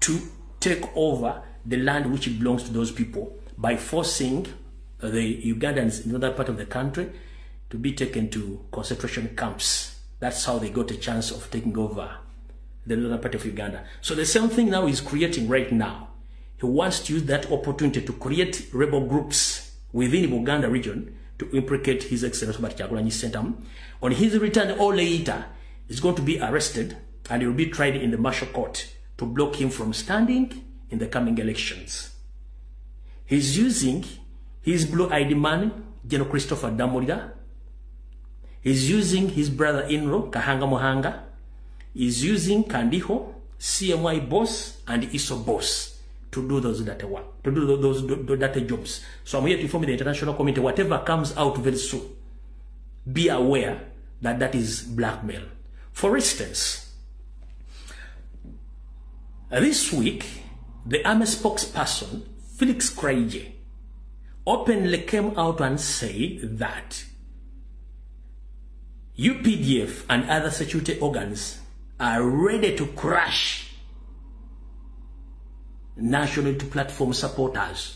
to take over the land which belongs to those people by forcing the Ugandans in the northern part of the country to be taken to concentration camps. That's how they got a chance of taking over the northern part of Uganda. So the same thing now is creating right now. He wants to use that opportunity to create rebel groups within the Uganda region to implicate His Excellency Robert Kyagulanyi Ssentamu. On his return or later, he's going to be arrested and he will be tried in the martial court to block him from standing in the coming elections. He's using his blue-eyed man, General Christopher Damulira. He's using his brother-in-law, Kahanga Mohanga. He's using Kandiho, CMI boss, and ISO boss to do those dirty work, to do those dirty jobs. So I'm here to inform the international community, whatever comes out very soon, be aware that that is blackmail. For instance, this week, the army spokesperson, Felix Kulayigye, openly came out and said that UPDF and other security organs are ready to crush National Unity Platform supporters.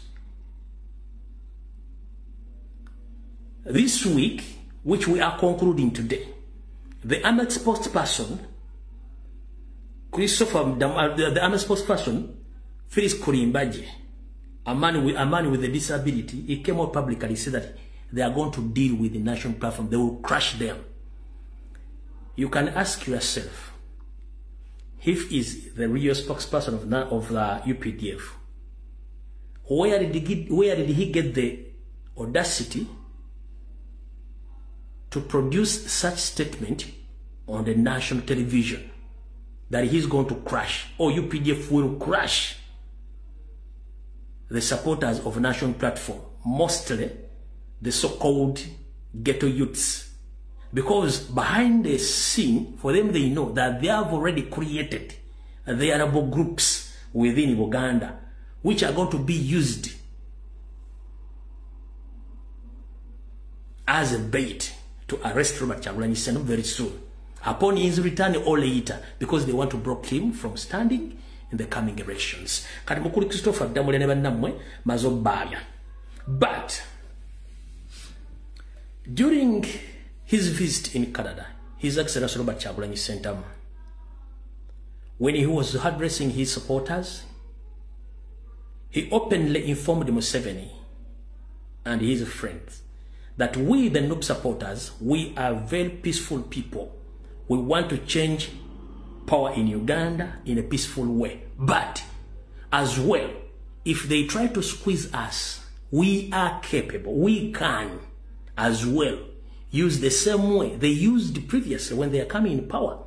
This week, which we are concluding today, the army spokesperson, the army spokesperson, Felix Kulayigye, a man with a disability, he came out publicly and said that they are going to deal with the national platform. They will crush them. You can ask yourself, if is the real spokesperson of the UPDF, where did he get the audacity to produce such statement on the national television that he's going to crush, or UPDF will crush the supporters of national platform, mostly the so-called ghetto youths? Because behind the scene, for them, they know that they have already created their rebel groups within Uganda, which are going to be used as a bait to arrest Robert Kyagulanyi Ssentamu very soon, upon his return or later, because they want to block him from standing in the coming elections. Kati mukulu Christopher Damulira ne bannammwe mazobbaya. But during his visit in Canada, His Excellency Robert Kyagulanyi Ssentamu, when he was addressing his supporters, he openly informed Museveni and his friends that we, the NUP supporters, we are very peaceful people. We want to change power in Uganda in a peaceful way. But as well, if they try to squeeze us, we are capable. We can as well use the same way they used previously when they are coming in power.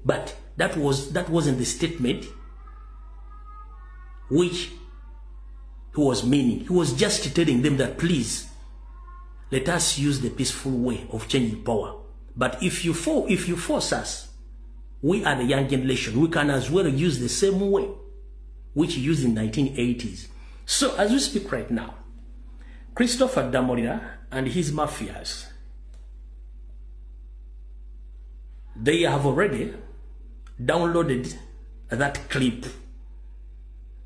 But that wasn't the statement which he was meaning. He was just telling them that, please, let us use the peaceful way of changing power. But if you force us, we are the young generation. We can as well use the same way which used in 1980s. So as we speak right now, Christopher Damulira and his mafias They have already downloaded that clip,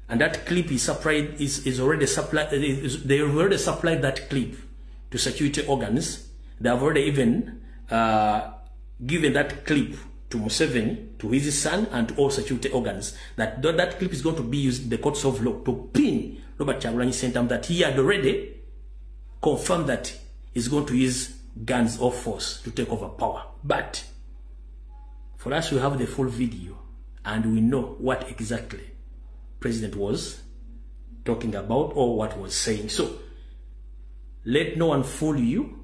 and that clip is supplied is already supplied. They have already supplied that clip to security organs. They have already even given that clip to Museveni, to his son, and to all security organs. That clip is going to be used in the courts of law to pin Robert Kyagulanyi Ssentamu that he had already confirmed that he's going to use guns or force to take over power. But for us, we have the full video and we know what exactly President was talking about or what was saying. So let no one fool you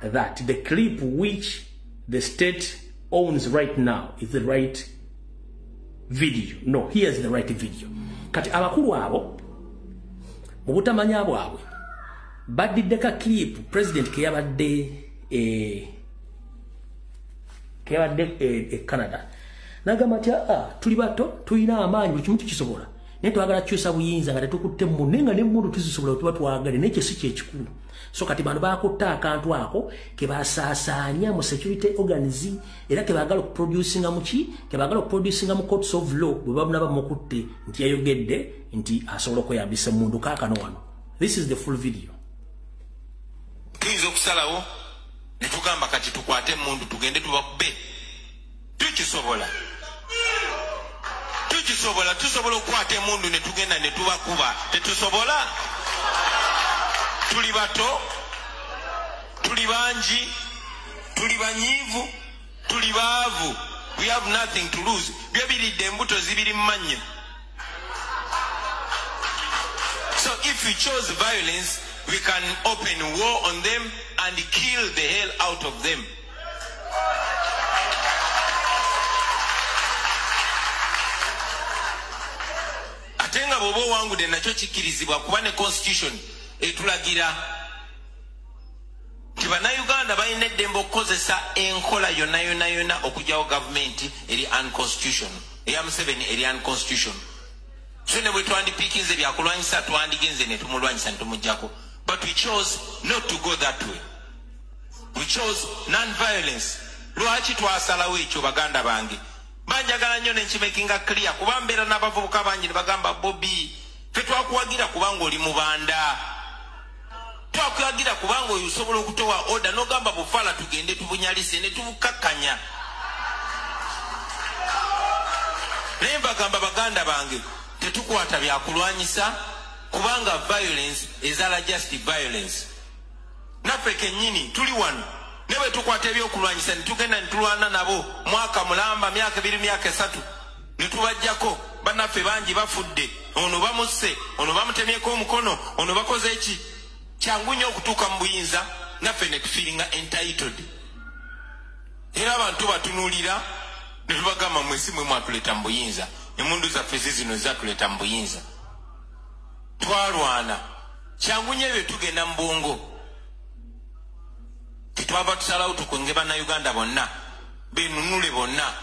that the clip which the state owns right now is the right video. No, here's the right video. Kati abakulu abo mu butamanya bwabwe badidde ka clip President keyabadde Canada. Nagamba nti tuli bato, tulina amaanyi, buli kimu tukisobola, naye twagala kukyusa buyinza nga tetukutte mu naye nga n'emmundu tuzisobola tuba twagale, naye ekyo si kyekikulu. So kati bano bakutte akantu ako ke basaasaanya mu security organs, era ke baagala okuproducinga mu ki, ke baagala okuproducinga mu courts of law bwe babuna bamukutte nti yayogedde nti asobola okweyambisa emmundu. Kaakano wano, this is the full video. Tuyinza okusalawo ne tugamba kati tukwate emmundu tugende tubakube. Tukisobola. Tukisobola, tusobola okukwata emmundu ne tugenda ne tubakuba. Tetusobola. Tuli bato, tuli bangi, tuli banyiivu, tuli baavu. We have nothing to lose. Byo biridde embuto zibiri mu mannyo. So if we chose violence, we can open war on them and kill the hell out of them. Ate nga bw'oba owangudde nakyo kikkirizibwa kuba ne constitution etulagira nti bannayuganda balina eddembe okukozesa enkola yonna yonna yonna okuggyawo gavumenti eri unconstitutional, eya Museveni eri unconstitutional. So ne bwe twandipiikinze byakulwanyisa twandigenze ne tumulwanyisa ne tumuggyako. But we chose not to go that way. We chose non-violence. Lwaki twasalawo ekyo baganda bange? Banjagala nnyo ne nkimakinga clear kuba mbeera n'abavubuka bangi ne bagamba Bobi, ffe twakuwagira kubanga oli mubanda. Twakuwagira kubanga oyo osobola okutowa order n'ogamba bufala tugende tubunyalise ne tubukakkanya. Naye mbagamba baganda bange, tetukwata byakulwanyisa kubanga violence ezaala just violence. Naffe kennyini tuli wano ne bwe tukwata ebyokulwanyisa ne tugenda ne tulwana nabo mwaka mulamba, myaka 2, myaka 3 ne tubajjako. Bannaffe bangi bafudde, ono bamusse, ono bamutemyeko omukono, ono bakoze eki. Kyangu nnyo okutuuka mu buyinza naffe ne tufiiringa entitled. Era abantu batunuulira ne tubagamba mmwe si mmwe mwatuleeta mu buyinza, emmundu zaffe zizino zatuleeta mu buyinza. Twalwana. Kyangu nnyo ebyo tugenda mu bwongo. Tetwava tusalawo tukunge bannayuganda bonna benunule bonna,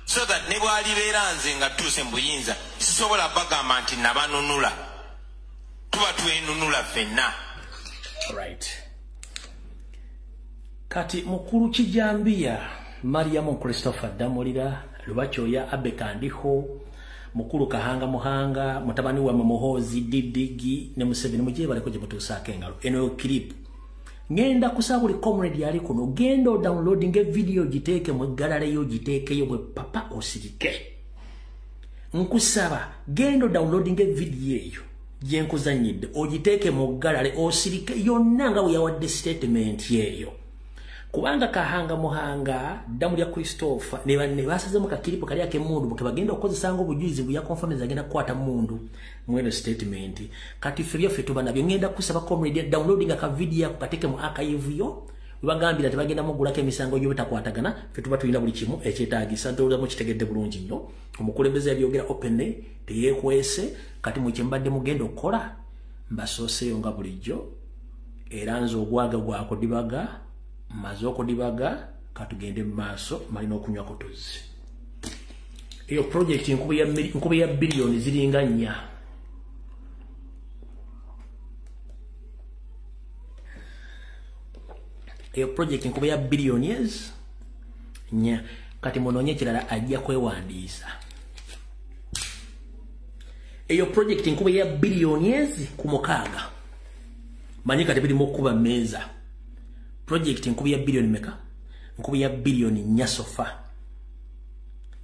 so that ne bw'alibeera nze nga tutuuse mu buyinza sisobola bagamba nti nabanunula. Tuba twenunula ffenna. Right. Kati mukulu Kijambiya Mariamu Christopher Damulira Lubakyoya Abe Kandiho mukulu Kahanga Muhanga mutabani wa Muhoozi Didigi ne Museveni mujye baleko gye mutuusaako engalo. Eno clip ngenda kusaba buli comrade yali kuno, genda downloading video giteeke mu gallery yo, giteekeyo bwe papa osirike. Nkusaba genda downloading video eyo gye nkuzannyidde ogiteeke mu gallery osirike yonna nga bwe yawadde statement eyo. Kubanga Kahanga Muhanga Damulira Christopher ne banne basazemu kakiripo kali ak'emmundu ke bagenda okukozesa ng'obujulizi bwe yakonfirm agenda kukwata mmundu mweno statement. Kati ffe byaffe tuba nabyo. Ngenda kusaba comrade downloading aka video ako kateeke mu archive yo, webagambira tebagenda mugulako emisango gy'obutakwatagana, ffe tuba tulina buli kimu ekyetaagisa. Ndowooza mukitegedde bulungi nnyo. Omukulembeze yabyogera openly, teyeekwese. Kati mwe kye mbadde mugenda okukola mbasooseeyo nga bulijjo, era nze ogwaga gwakodibaga maze okudibaga, katugende mu maaso malina okunywako tuzzi. Eyo project nkubi ya biliyoni ziringa 4. Eyo project nkubi ya biliyoni 4. Kati munoonye ekirala, ajja kwewandiisa. Eyo project nkuba ya biliyoni ezi ku 6. Manyi kati birimu okuba mmeeza. Project nkuba ya biliyoni meka? Nkuba ya biliyoni 4 so far.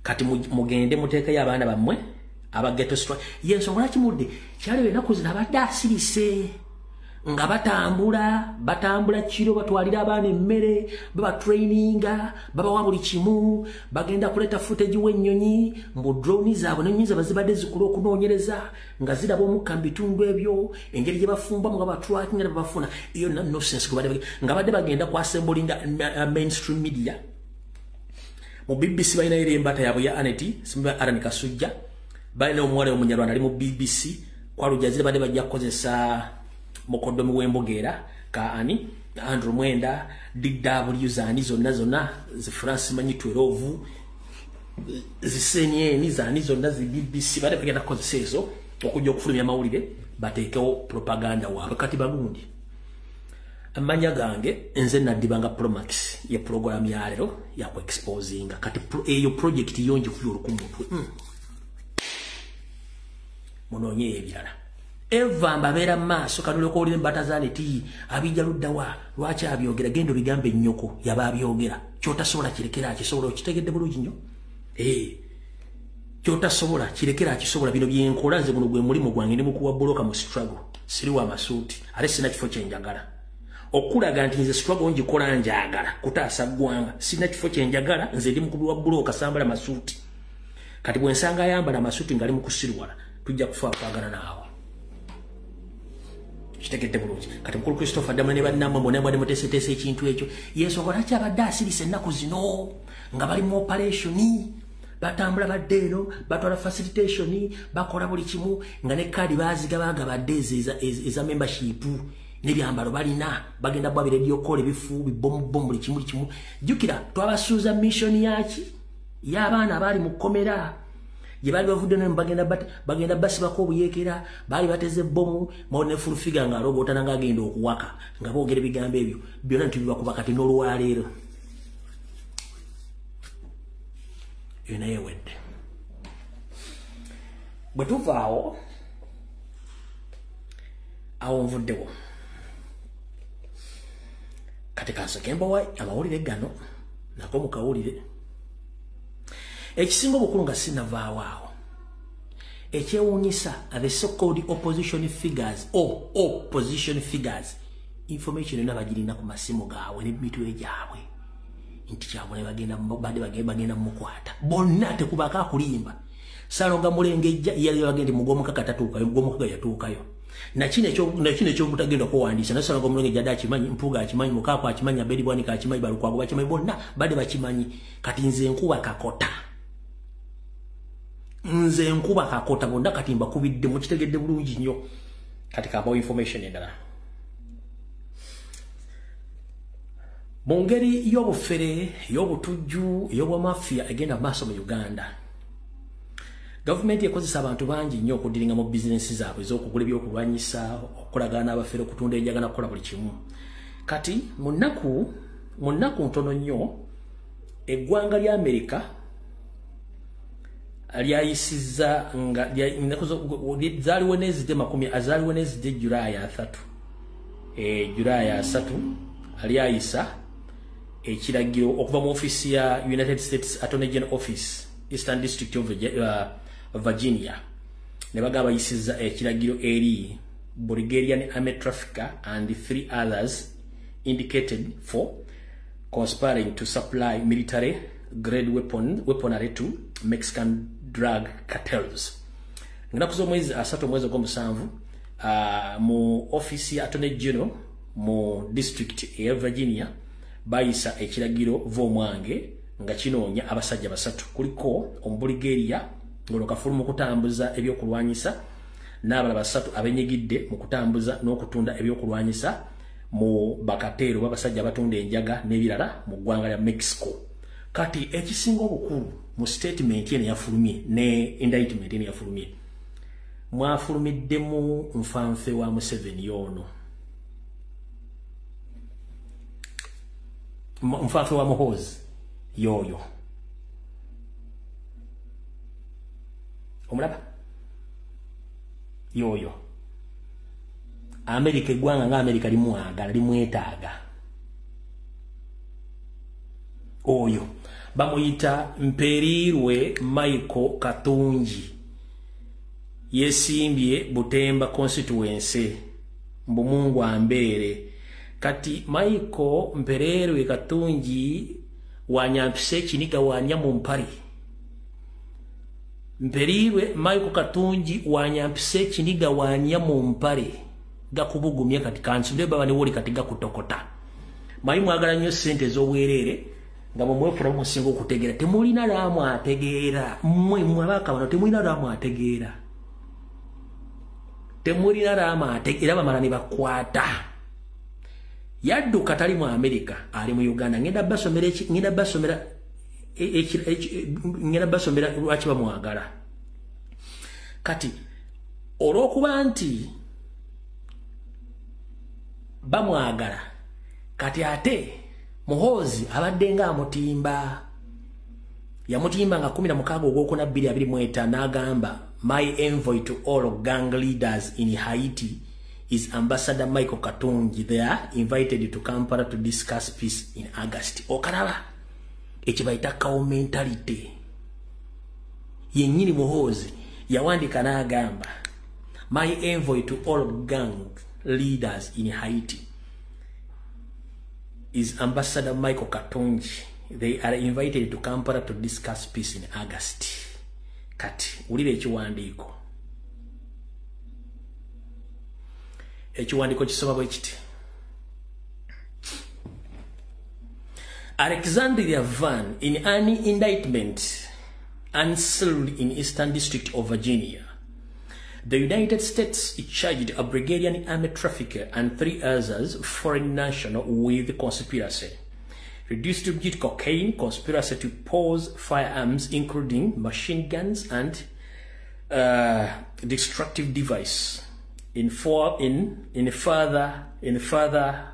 Kati mugende muteekayo abaana bammwe aba ghetto strike. Yensonga lwaki mudde kyaliwo ennaku zino abadde asirise nga batambula kiro, batwalira abaana emmere, babatraininga, babawa buli kimu, bagenda kuleeta footage w'ennyonyi mbu drone zaabwe n'ennyonyi zaabwe zibadde zikula okunoonyereza nga ziraba omukka mu bitundu ebyo, engeri gye bafumbamu nga batrackinga ne babafuna. Eyo nonsense nga badde bagenda kwassemblinga mainstream media. Mu BBC balina era embata yaabwe ya Aneti, Simba Alan Kasujja, balina omuwala omunyarwanda ali mu BBC, kwa Rujazira badde bajja kukozesa mukoddomi w'embogeera ka ani Andrew Mwenda, DW zaani zonna zonna, zi France manyi 12, zi CNN zaani zonna, zi BBC, badde bagenda kukozesa ezo okujja okufulumya amawulire bateekewo propaganda waabwe. Kati bagundi amanya gange nze naddibanga Promax ye program ya leero ya ku exposinga. Kati eyo project yo njikuya olukumutwe. Munoonye ebirala. Eva mbabeera mu maaso kanuleka olire embata za neti abijja luddawa, lwaki abyogera? Genda obigambe ennyoko yaba abyogera. Ky'otasobola kirekera akisobola, okitegedde bulungi nnyo. Ky'otasobola kirekera akisobola. Bino byenkola nze, guno gwe mulimu gwange, ndi mukuwa buloka mu struggle, siri wa masuuti ate sina kifo kyenjagala. Okulaga nti nze struggle ngikola njagala kutaasa ggwanga, sina kifo kyenjagala, nze ndi mukubi wa buloka, sambala masuuti. Kati bwe nsanga ayambala amasuuti ngali mu kusirwala, tujja kufa kwagala naawe. Kitegedde bulungi. Kati mukulu Christopher Damula ne bannammwe bonna mwadde muteeseteese ekintu ekyo. Yensonga lwaki abadde asirise ennaku zino nga bali mu operation, batambula badde eno, batwala facilitation, bakola buli kimu, nga ne kaadi baazigabagabadde eza membership n'ebyambalo balina, bagenda bwabira ebyokola ebifu bibomubomu buli kimu buli kimu. Jjukira twabasuuza mission yaki y'abaana abaali mu kkomera gye baali bavudde nno, bagenda basibako obuyeekera, baali bateze ebbomu ne fulufiga ng'alogootana ng'agenda okuwaka nga boogera ebigambo ebyo byonna ntibibakuba. Kati n'olwaleero eyo naye ewedde. Bwe tuvaawo awo nvuddewo, kati kansooke mbawa amawulire gano nako mukawulire. Ekisinga obukulu nga sinnavaawo awo, ekyewuunyisa, the so-called opposition figures or opposition figures, information yonna bagirina ku masimu gaabwe n'emitwe gyabwe nti kyabwe bagenda badde bagenda mukwata bonna, tekubako akulimba. Salonga Mulengejja yali bagenda mugwomukaga tatuukayo, mugwomukaga yatuukayo. Nakino ekyobutagenda kuwandiisa naye Salonga Mulengejja adde akimanyi, Mpuuga akimanyi, Mukaako akimanyi, Abedi Bwanika akimanyi, Balukwago bakimanyi, bonna badde bakimanyi. Kati nze nkuba kakota, nze nkuba kakota bonna, kati mbakubidde, mukitegedde bulungi nnyo. Kati kambawo information endala mu ngeri y'obufere, y'obutujju, ey'obwamafiya egenda mu maaso mu Uganda. Gavumenti ekozesa abantu bangi nnyo okudiringa mu bizinensi zaabwe ez'okugula ebyokulwanyisa, okukolagana n'abafere, okutunda enjaga n'okukola buli kimu. Kati mu nnaku ntono nnyo eggwanga lya Amerika lyayisizza nga zaali Wednesday makumi azaali Wednesday July 3, July 3, lyayisa ekiragiro okuva mu ofiisi ya United States Attorney General Office, Eastern District of Virginia, ne bagamba bayisizza ekiragiro eri Bulgarian army trafficker and 3 others indicated for conspiring to supply military grade weaponry to Mexican drug cartels. Ennaku z'omwezi 3 omwezi ogw'omusanvu, mu ofiisi ya Attorney General mu district eya Virginia bayisa ekiragiro v'omwange nga kinoonya abasajja 3, kuliko Omubuligeria ng'olwo kafulu mu kutambuza ebyokulwanyisa n'abalala 3 abenyigidde mu kutambuza n'okutunda ebyokulwanyisa mu bakateero b'abasajja abatunda enjaga n'ebirala mu ggwanga lya Mexico. Kati ekisinga obukulu mu statement eno yafulumye ne indictment eno yafulumye, mwafulumiddemu nfanfe wa Museveni y'ono, nfanfe wa Muhoozi yoyo. Omulaba yoyo Amerika, eggwanga nga Amerika limwagala, limwetaaga. Oyo bamuyita Mperirwe Michael Katungi, yesimbye Butemba constituency, mbumungu ambeere. Kati Michael Mperirwe Katungi wanyampise ekiniga wanya mu mpale. Mperirwe Michael Katungi wanyampise ekiniga wanya mu mpale gakubugumye. Kati kansubire baba ne woli kati gakutokota. Mayi mwagala nnyo ssente ez'obwereere nga mwe musinga okutegeera. Temulina laamu ategeera mmwe, mmwe abaka bano temulina laamu ategeera, temulina laamu ategeera. Bamala ne bakwata, yadduka, tali mu Amerika, ali mu Uganda. Ngenda basomera, ngenda basomera, ngenda basomera lwaki bamwagala. Kati olw'okuba nti bamwagala, kati ate Muhoozi abadde nga amutimba. Yamutimba nga 16 ogwokuna 2025, n'agamba, "My envoy to all gang leaders in Haiti is Ambassador Michael Katungi. They are invited to Kampala to discuss peace in August." Okalaba ekibayita cow mentality yennyini. Muhoozi yawandika n'agamba, "My envoy to all gang leaders in Haiti is Ambassador Michael Katungi. They are invited to Kampala to discuss peace in August." Kati wulira ekiwandiiko. Ekiwandiiko kisoma bwe kiti: Alexandria Van, in an indictment unsealed in Eastern District of Virginia, the United States charged a Bulgarian army trafficker and three others foreign national with conspiracy to distribute cocaine, conspiracy to possess firearms, including machine guns and destructive device, in for in further in further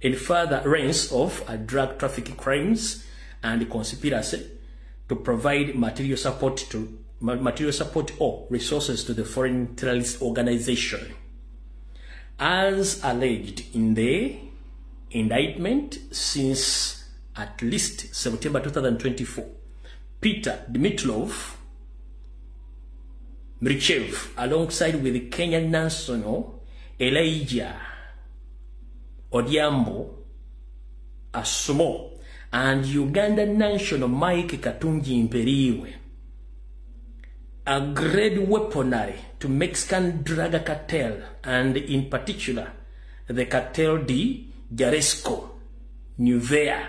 in furtherance of drug trafficking crimes and conspiracy to provide material support or resources to the foreign terrorist organization. As alleged in the indictment, since at least September 2024, Peter Dimitrov Mirchev, alongside with the Kenyan national Elijah Odhiambo Asumo and Ugandan national Mike Katungi Mperirwe, agreed weaponry to Mexican drug cartel and in particular the Cartel de Jalisco Nueva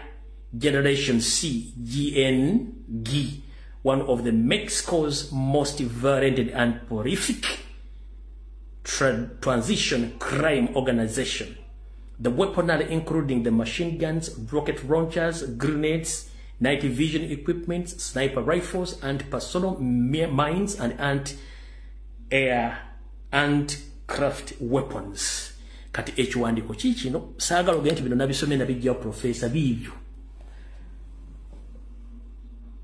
Generation CJNG, one of the Mexico's most violent and prolific transition crime organization. The weaponry, including the machine guns, rocket launchers, grenades, night vision equipment, sniper rifles, and personal mines and anti-air and craft weapons. Kati ekiwandiiko kiikino. Saagala ogende nti bino nabisomye nabijjawo profesa. Biibyo.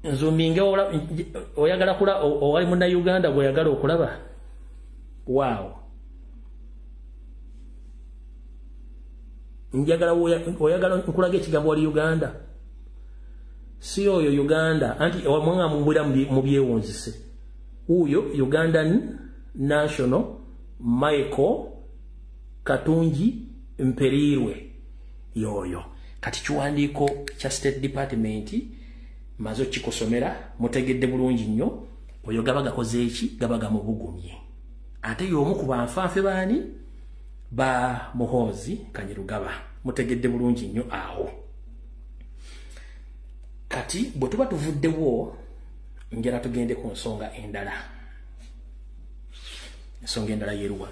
Nzuminge oyagala kula owali munnayuganda gweyagala okulaba waawo. Njagala oyagala nkulaga ekigambo wali Uganda, si oyo Uganda anti wamwanga mumbwira mu byewunzise. Wuuyo Ugandan national Michael Katungi Mperirwe yoyo. Kati kiwandiiko kya State Department maze kikusomera, mutegedde bulungi nnyo. Oyo gaba gakoze eki? Gaba gamubugumye. Ate y'omu ku banfanfe baani? Ba Muhoozi Kanyerugaba. Mutegedde bulungi nnyo awo. Kati bwe tuba tuvuddewo, njala tugende ku nsonga endala. Ensonga endala yeruwa?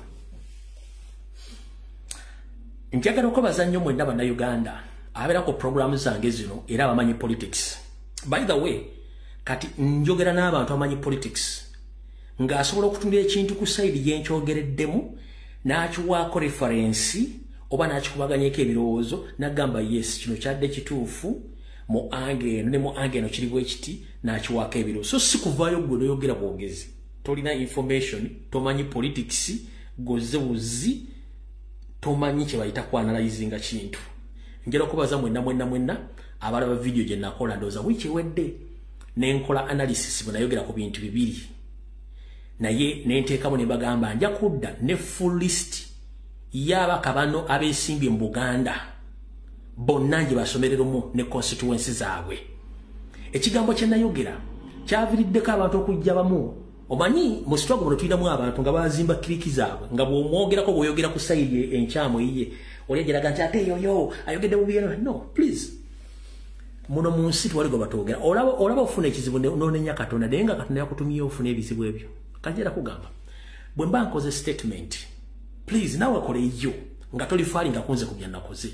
Njagala okwebaza nnyo mwenna Bannayuganda abeera ku programu zange zino era abamanyi politics. By the way, kati njogera n'abantu abamanyi politics ng'asobola okutundira ekintu ku side gyenkyogereddemu n'akiwaako reference oba n'akikubaganyeko ebirowoozo n'agamba, "Yes, kino kyadde kituufu mu angle eno ne mu angle eno kiri bwe kiti," n'akiwaako ebirowoozo. So si kuvaayo gwe n'oyogera bwogezi. Tolina information, tomanyi politics, goze buzi, tomanyi kye bayita ku analyzinga kintu. Njagala okubaza mwenna mwenna mwenna abalaba video gye nakola, ndowooza wiiki ewedde ne nkola analysis bwe nayogera ku bintu bibiri, naye ne nteekamu ne bagamba nja kudda ne full list y'abakabano abeesimbye mu Buganda bonna nje basomererumu ne constituency zaabwe. Ekigambo kye nayogera kyaviriddeko abantu okujja bamu. Omanyi mu struggle muno tulinamu abantu nga bazimba clique zaabwe, nga bw'omwogerako bw'oyogera ku side enkyamu eyiye oli agiraga nti ate yoyo ayogedde bubi eno. No, please, muno mu nsi tewali gwe batwogera. Olaba ofuna ekizibu n'onenya Katonda, naye nga Katonda yakutumye ofuna ebizibu ebyo. Kanjera kugamba, bwe mba nkoze statement, please nawe kola eyo nga tolifalinga kunze ku bye nakoze.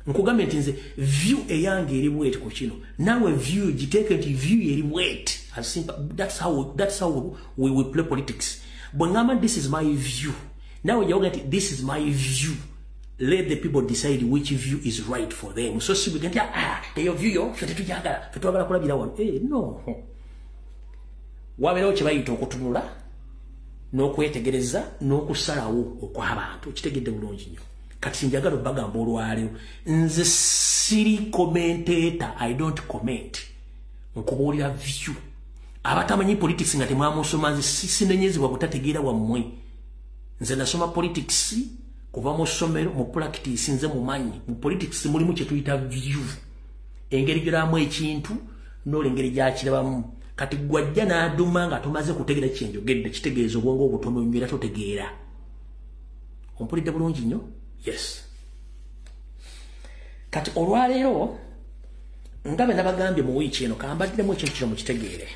Nkugambye nti nze view eyange eri bweti ku kino, nawe view giteeke nti view eri bweti. As simple, that's how we play politics. Bwe ngamba this is my view, nawe jawoga nti this is my view. Let the people decide which view is right for them. So si bwe nti ah, eyo view yo ffe tetujagala, ffe twagala kulabira wano. No, wabeerawo kye bayita okutunula n'okwetegereza n'okusalawo okw'abantu. Kitegedde bulungi nnyo. Kati njagala obbagamba olwaleero, nze siri commentator, I don't comment, nkubuulira view. Abatamanyi politics nga temwamusoma, nze sinenyezebwa butategeera wammwe. Nze nasoma politics kuva mu ssomero, mu practice nze mumanyi. Mu politics mulimu kye tuyita view, engeri gyolamu ekintu n'ola engeri gyakirabamu. Kati gwajja n'aduma nga tomaze kutegeera kyenjogedde, kitegeeza obwongo obutono nnyo era totegeera. Ompulidde bulungi nnyo? Yes. Kati olwaleero nga bwe nabagambye mu wiiki eno, kambaddiremu ekintu kino mukitegeere.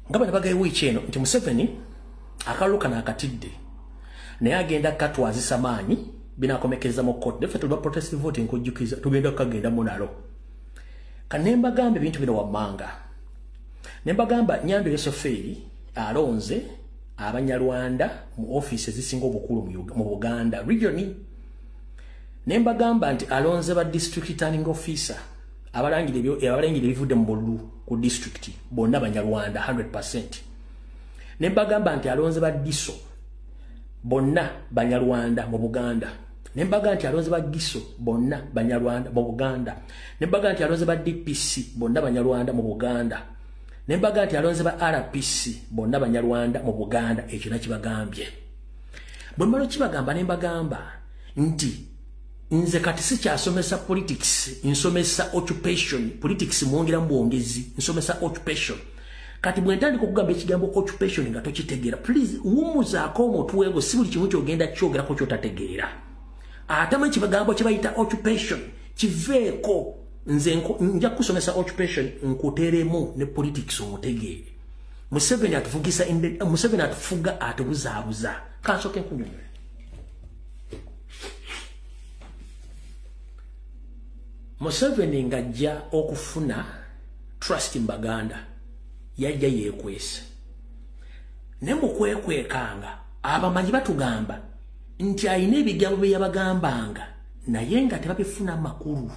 Nga bwe nabagambye wiiki eno nti Museveni akalulu kano akatidde, naye agenda katwazisa maanyi, binakomekereza mu court. Ffe tuba protest vote, nkujjukiza, tugenda kukagendamu nalo. Kane mbagamba ebintu bino wammanga, ne mbagamba Nyando Yosofeeri alonze Abanyarwanda mu office ezisinga obukulu mu Buganda region. Ne mbagamba nti alonze ba district returning officer abalangira ebivudde mu bululu ku district bonna Banyarwanda 100%. Ne mbagamba nti alonze ba DISO bonna Banyarwanda mu Buganda. Ne mbagamba nti alonze ba GISO bonna Banyarwanda mu Buganda. Ne mbagamba nti alonze ba DPC bonna Banyarwanda mu Buganda. Ne mbagamba nti alonze ba RPC bonna Banyarwanda mu Buganda. Ekyo nakibagambye. Bwe mmala okibagamba, ne mbagamba nti nze kati sikyasomesa politics, nsomesa occupation. Politics mwongera mu bwongezi, nsomesa occupation. Kati bwe ntandika okugamba ekigambo occupation nga tokitegeera, please wummuzaako omutwe gwo. Si buli kimu kyogenda kyogerako kyotategeera. Ate manyi kibagambo kye bayita occupation kiveeko. Nze nja kusomesa occupation, nkuteremu ne politics omutegeere. Museveni atuvugisa, Museveni atufuga, atubuzaabuza. Kansooke nkunyonyole. Museveni ng'ajja okufuna trust mu Baganda, yajja yeekwese. Ne mu kwekwekanga, abamanyi batugamba nti alina ebigambo bye yabagambanga naye nga tebabifuna makulu.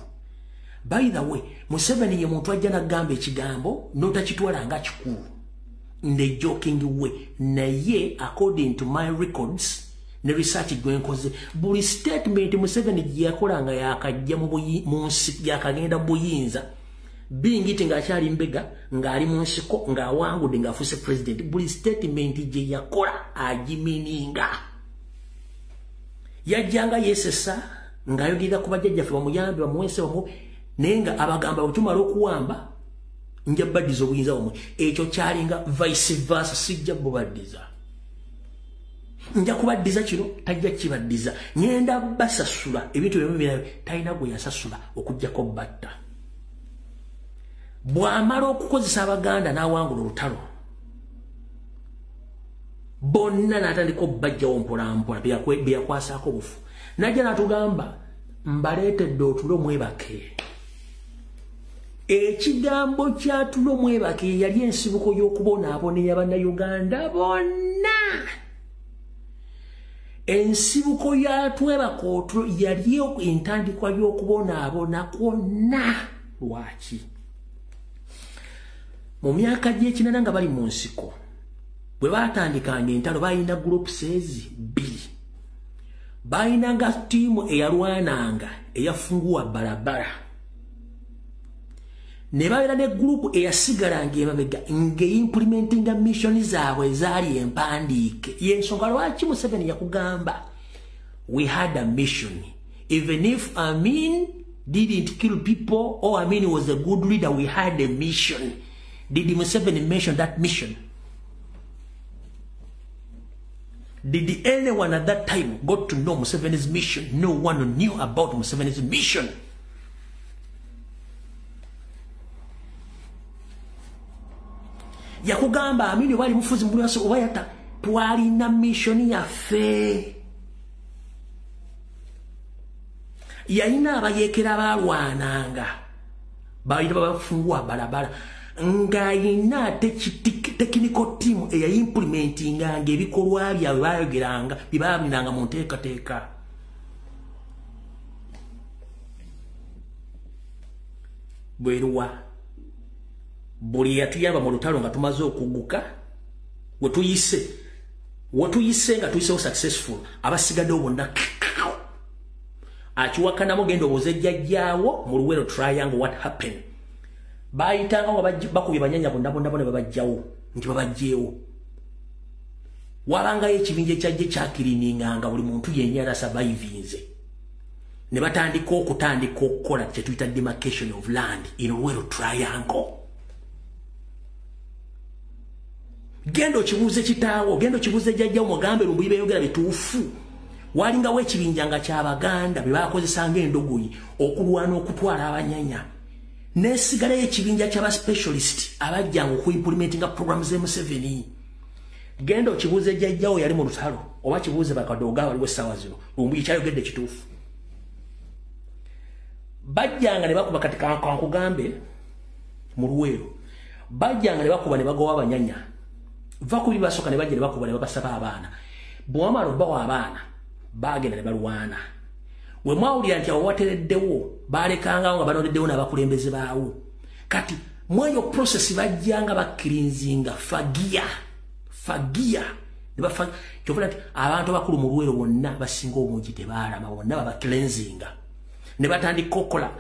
By the way, Museveni ye muntu ajja n'agamba ekigambo n'otakitwala nga kikulu in the joking way, naye according to my records ne research gwe nkoze, buli statement Museveni gye yakola nga yakajja mu nsi, yakagenda mu buyinza, being it ng'akyali mbega, ng'ali mu nsiko, ng'awangudde, ng'afuuse president, buli statement gye yakola agimininga. Yajjanga yeesesa ng'ayogerera ku bajjajjaffe bamuyambe, bamuweese, bamu, naye nga abagamba bwe tumala okuwamba nja baddiza obuyinza bwamwe. Ekyo kyalinga vice versa: sijja bubaddiza, nja kubaddiza kino, tajja kibaddiza, ngenda basasula ebintu byemu birabe. Talina gwe yasasula okugjako batta. Bw'amala okukozesa Abaganda n'awangula olutalo, bonna n'atandika obbajjawo mpolampola bye yakwasaako obufu. Najja n'atugamba, mbaleetedde otulo mwebake. Ekigambo kya tulo mwebake yali ensibuko y'okubonaabona ey'Abannayuganda bonna. Ensibuko ya twebaka otulo yali entandikwa y'okubonaabona kwonna. Lwaki? Mu myaka gy'ekinana nga bali mu nsiko, bwe baatandikanga entalo balina groups ezi bbiri. Balinanga ttiimu eyalwananga eyafunguwa barabara, ne babeera ne group eyasigalanga emabega ng'eimplementinga mission zaabwe ezaali empandiike. Y'ensonga lwaki Museveni yakugamba we had a mission. Even if Amin didn't kill people or Amin was a good leader, we had a mission. Did Museveni mention that mission? Did anyone at that time got to know Museveni's mission? No one knew about Museveni's mission. Yakugamba Amini wali mufuzi mbuli oba yata twalina mission yaffe. Yalina abayeekera balwananga balina babafungwa balabala ng'ayina technical team eyayimplementinga ng'ebikolwa byabwe bayogeranga bye baabinanga mu nteekateeka. Bweruwa buli yatuyamba mu lutalo nga tumaze okuguka, we tuyise nga tuyisewo successful, abasigaddewo bonna akiwakanamu genda obuuze jjajjaawo mu Luwero Triangle what happened. Bayitanga nga bakubye banyanya bonna bonna bonna babajjawo nti babajjeewo. Wabangayo ekibinja ekyajja ekyakirininganga buli muntu yenna yali asurvivinze. Ne batandika okutandika okukola kye tuyita demarcation of land in Luwero Triangle. Genda okibuuze kitaawo, genda okibuuze jjajjawo mugambe Lumbuye beeyogera bituufu. Walingawo ekibinja nga ky'Abaganda be baakozesanga endogoyi okulwana okutwala abanyanya. Nesigalayo ekibinja ky'aba specialist abajjanga okuimplementinga program ze Museveni. Genda okibuuze jjajjawo yali mu lutalo oba kibuuze bakadooga abaliwo essaawa zino, Lumbuye kyayogedde kituufu. Bajjanga ne bakuba kati kankugambe mu Luweero, bajjanga ne bakuba ne bagowa abanyanya. Va ku bibasooka ne bajja ne bakuba ne babasaba abaana. Bwe bamala obbawa abaana bagenda ne balwana. We mwawulira nti awo watereddewo balekangawo nga banoneddewo n'abakulembeze baawo. Kati mweyo process bajjanga bakkirinzinga fagia fagia kyovula nti abantu abakulu mu Luweero bonna basinga obungi tebaalama, bonna babacleansinga ne batandika okukola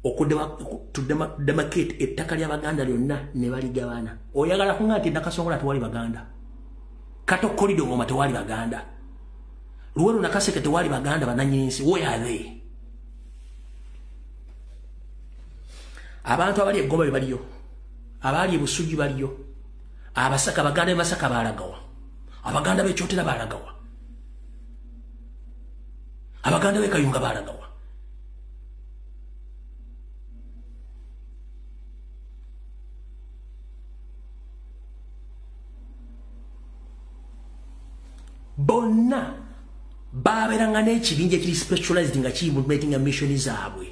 okudemarcate ettaka ly'Abaganda lyonna ne baligabana. Oyagala kuŋŋa nti Nakasongola tewali Baganda, Kato Corridor Ngoma tewali Baganda, Luweero Nakaseke tewali Baganda bannannyini nsi. Where are they? Abantu abali e Gomba be baliyo, abali e Busujju baliyo, Abasaka Baganda b'e Masaka baalagawa, Abaganda b'e Kyotera baalagawa, Abaganda b'e Kayunga baalagawa. Bonna babeeranga n'ekibinja ekiri specialized nga kiimplementinga mission zaabwe.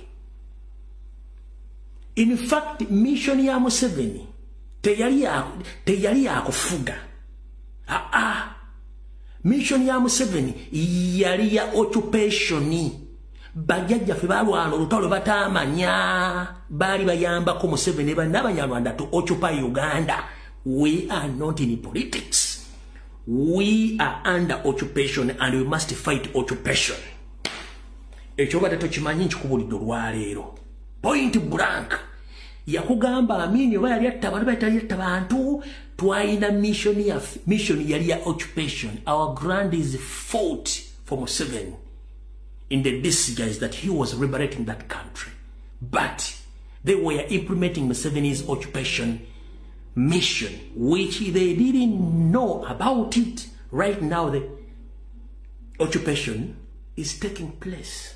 In fact, mission ya Museveni teyali yakufuga. Mission ya Museveni yali ya occupation. Bajjajjaffe balwana olutalo bataamanya, baali bayambako Museveni bannabanyarwanda to occupy Uganda. We are not in politics. We are under occupation and we must fight occupation. Ekyo obadde tokimanyi nkikubuulidde olwaleero. Point blank. Yakugamba Amini oba yali atta abantu, yali atta bantu, twalina mission yaffe. Mission yali ya occupation. Our grandies fought for Museveni in the disguise that he was liberating that country. But they were implementing Museveni's occupation mission, which they didn't know about it. Right now, the occupation is taking place.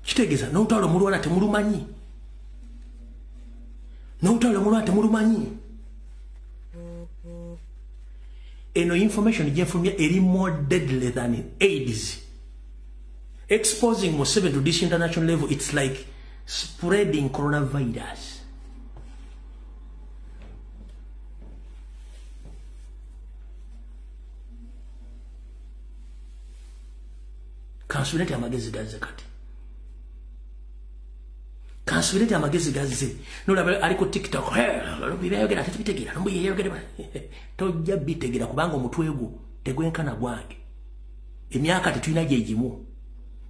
Kitegeeza n'olutalo mulwana temulumanyi, n'olutalo mulwana temulumanyi. Eno information gyenfulumya eri more deadly than AIDS. Exposing Museveni to this international level, it's like spreading coronavirus. Kansubire nti amagezi gazze kati. Kansubire nti amagezi gazze. Nolaba ali ku TikTok, byayogera tetubitegeera, nombuye yayogera. Tojja bitegeera kubanga omutwe gwo tegwenkana gwange. Emyaka tetulina gye gimu.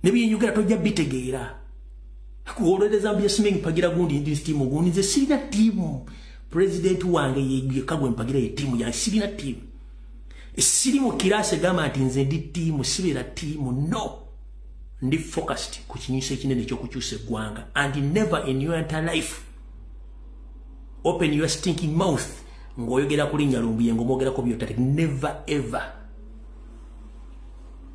Ne byenyogera tojja bitegeera. Kuwolereza mbye simengi mpagira gundi ndi timu gundi, nze sirina timu. President wange yekka gwe mpagira ye timu yange, sirina timu. Siri mu kirase gamba nti nze ndi timu, sibeera timu, no. Ndi focused ku kinyusi ekinene ekyokukyusa eggwanga. And never in your entire life open your stinking mouth ng'oyogera ku linnya Lumbuye ng'omwogerako byotali. Never ever.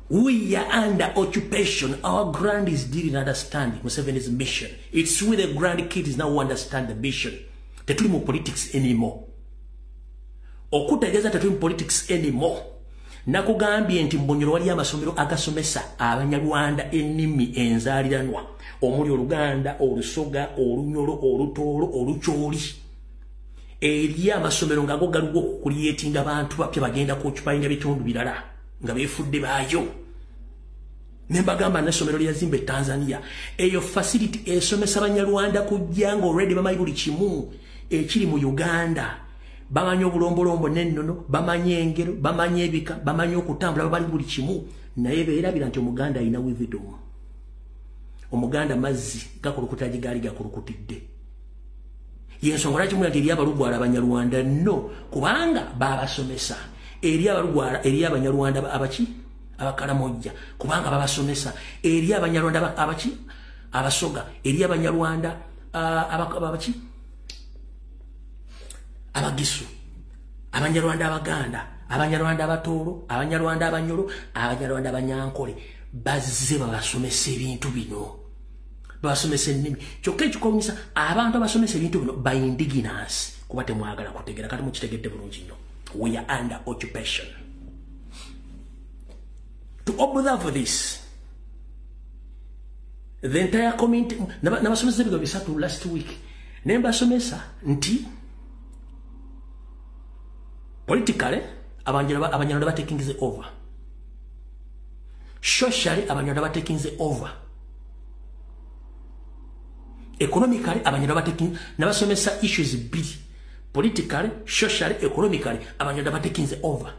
We are under occupation. Our grandies didn't understand Museveni's mission. It's with the grandkids now who understand the mission. Tetuli mu politics anymore. Okutegeeza tetuli mu politics anymore. Nakugambye nti Mbonyolo wali amasomero agasomesa Abanyarwanda ennimi enzaaliranwa omuli Oluganda, Olusoga, Olunyolo, Olutoolo, Olucholi. Eri amasomero nga go galiwo okucreatinga abantu bapya bagenda kuoccupyinga bitundu birala nga beefudde baayo. Ne mbagamba n'essomero lyazimba e Tanzania. Eyo facility esomesa Abanyarwanda kujja nga already bamanyi buli kimu ekiri mu Uganda. Bamanyi obulombolombo n'ennono, bamanyi engero, bamanyi ebika, bamanyi okutambula, bamanyi buli kimu. Naye beerabira nti Omuganda alina wisdom. Omuganda mazzi gakulukuta gigaali gakulukutidde. Yensonga lwaki mulira nti eri Abalugwala Abanyarwanda? No, kubanga babasomesa. Eri Abalugwala, eri Abanyarwanda abaki? Abakalamojja, kubanga babasomesa. Eri Abanyarwanda abaki? Abasoga. Eri Abanyarwanda abaki? Abagisu. Abanyarwanda Abaganda, Abanyarwanda Abatooro, Abanyarwanda Abanyoro, Abanyarwanda Abanyankole. Bazze babasomesa ebintu bino. Babasomesa ennimi. Kyokka ekikowunyisa abantu abasomesa ebintu bino ba indigenous, kuba temwagala kutegeera. Kati mukitegedde bulungi nnyo. We are under occupation. To observe this, the entire community, nabasomesa ebigambo bisatu last week. Ne mbasomesa nti politically Abanyarwanda batekinze over. Socially Abanyarwanda batekinze over. Economically Abanyarwanda batekinze. Nabasomesa issues bbiri. Politically, socially, economically Abanyarwanda batekinze over.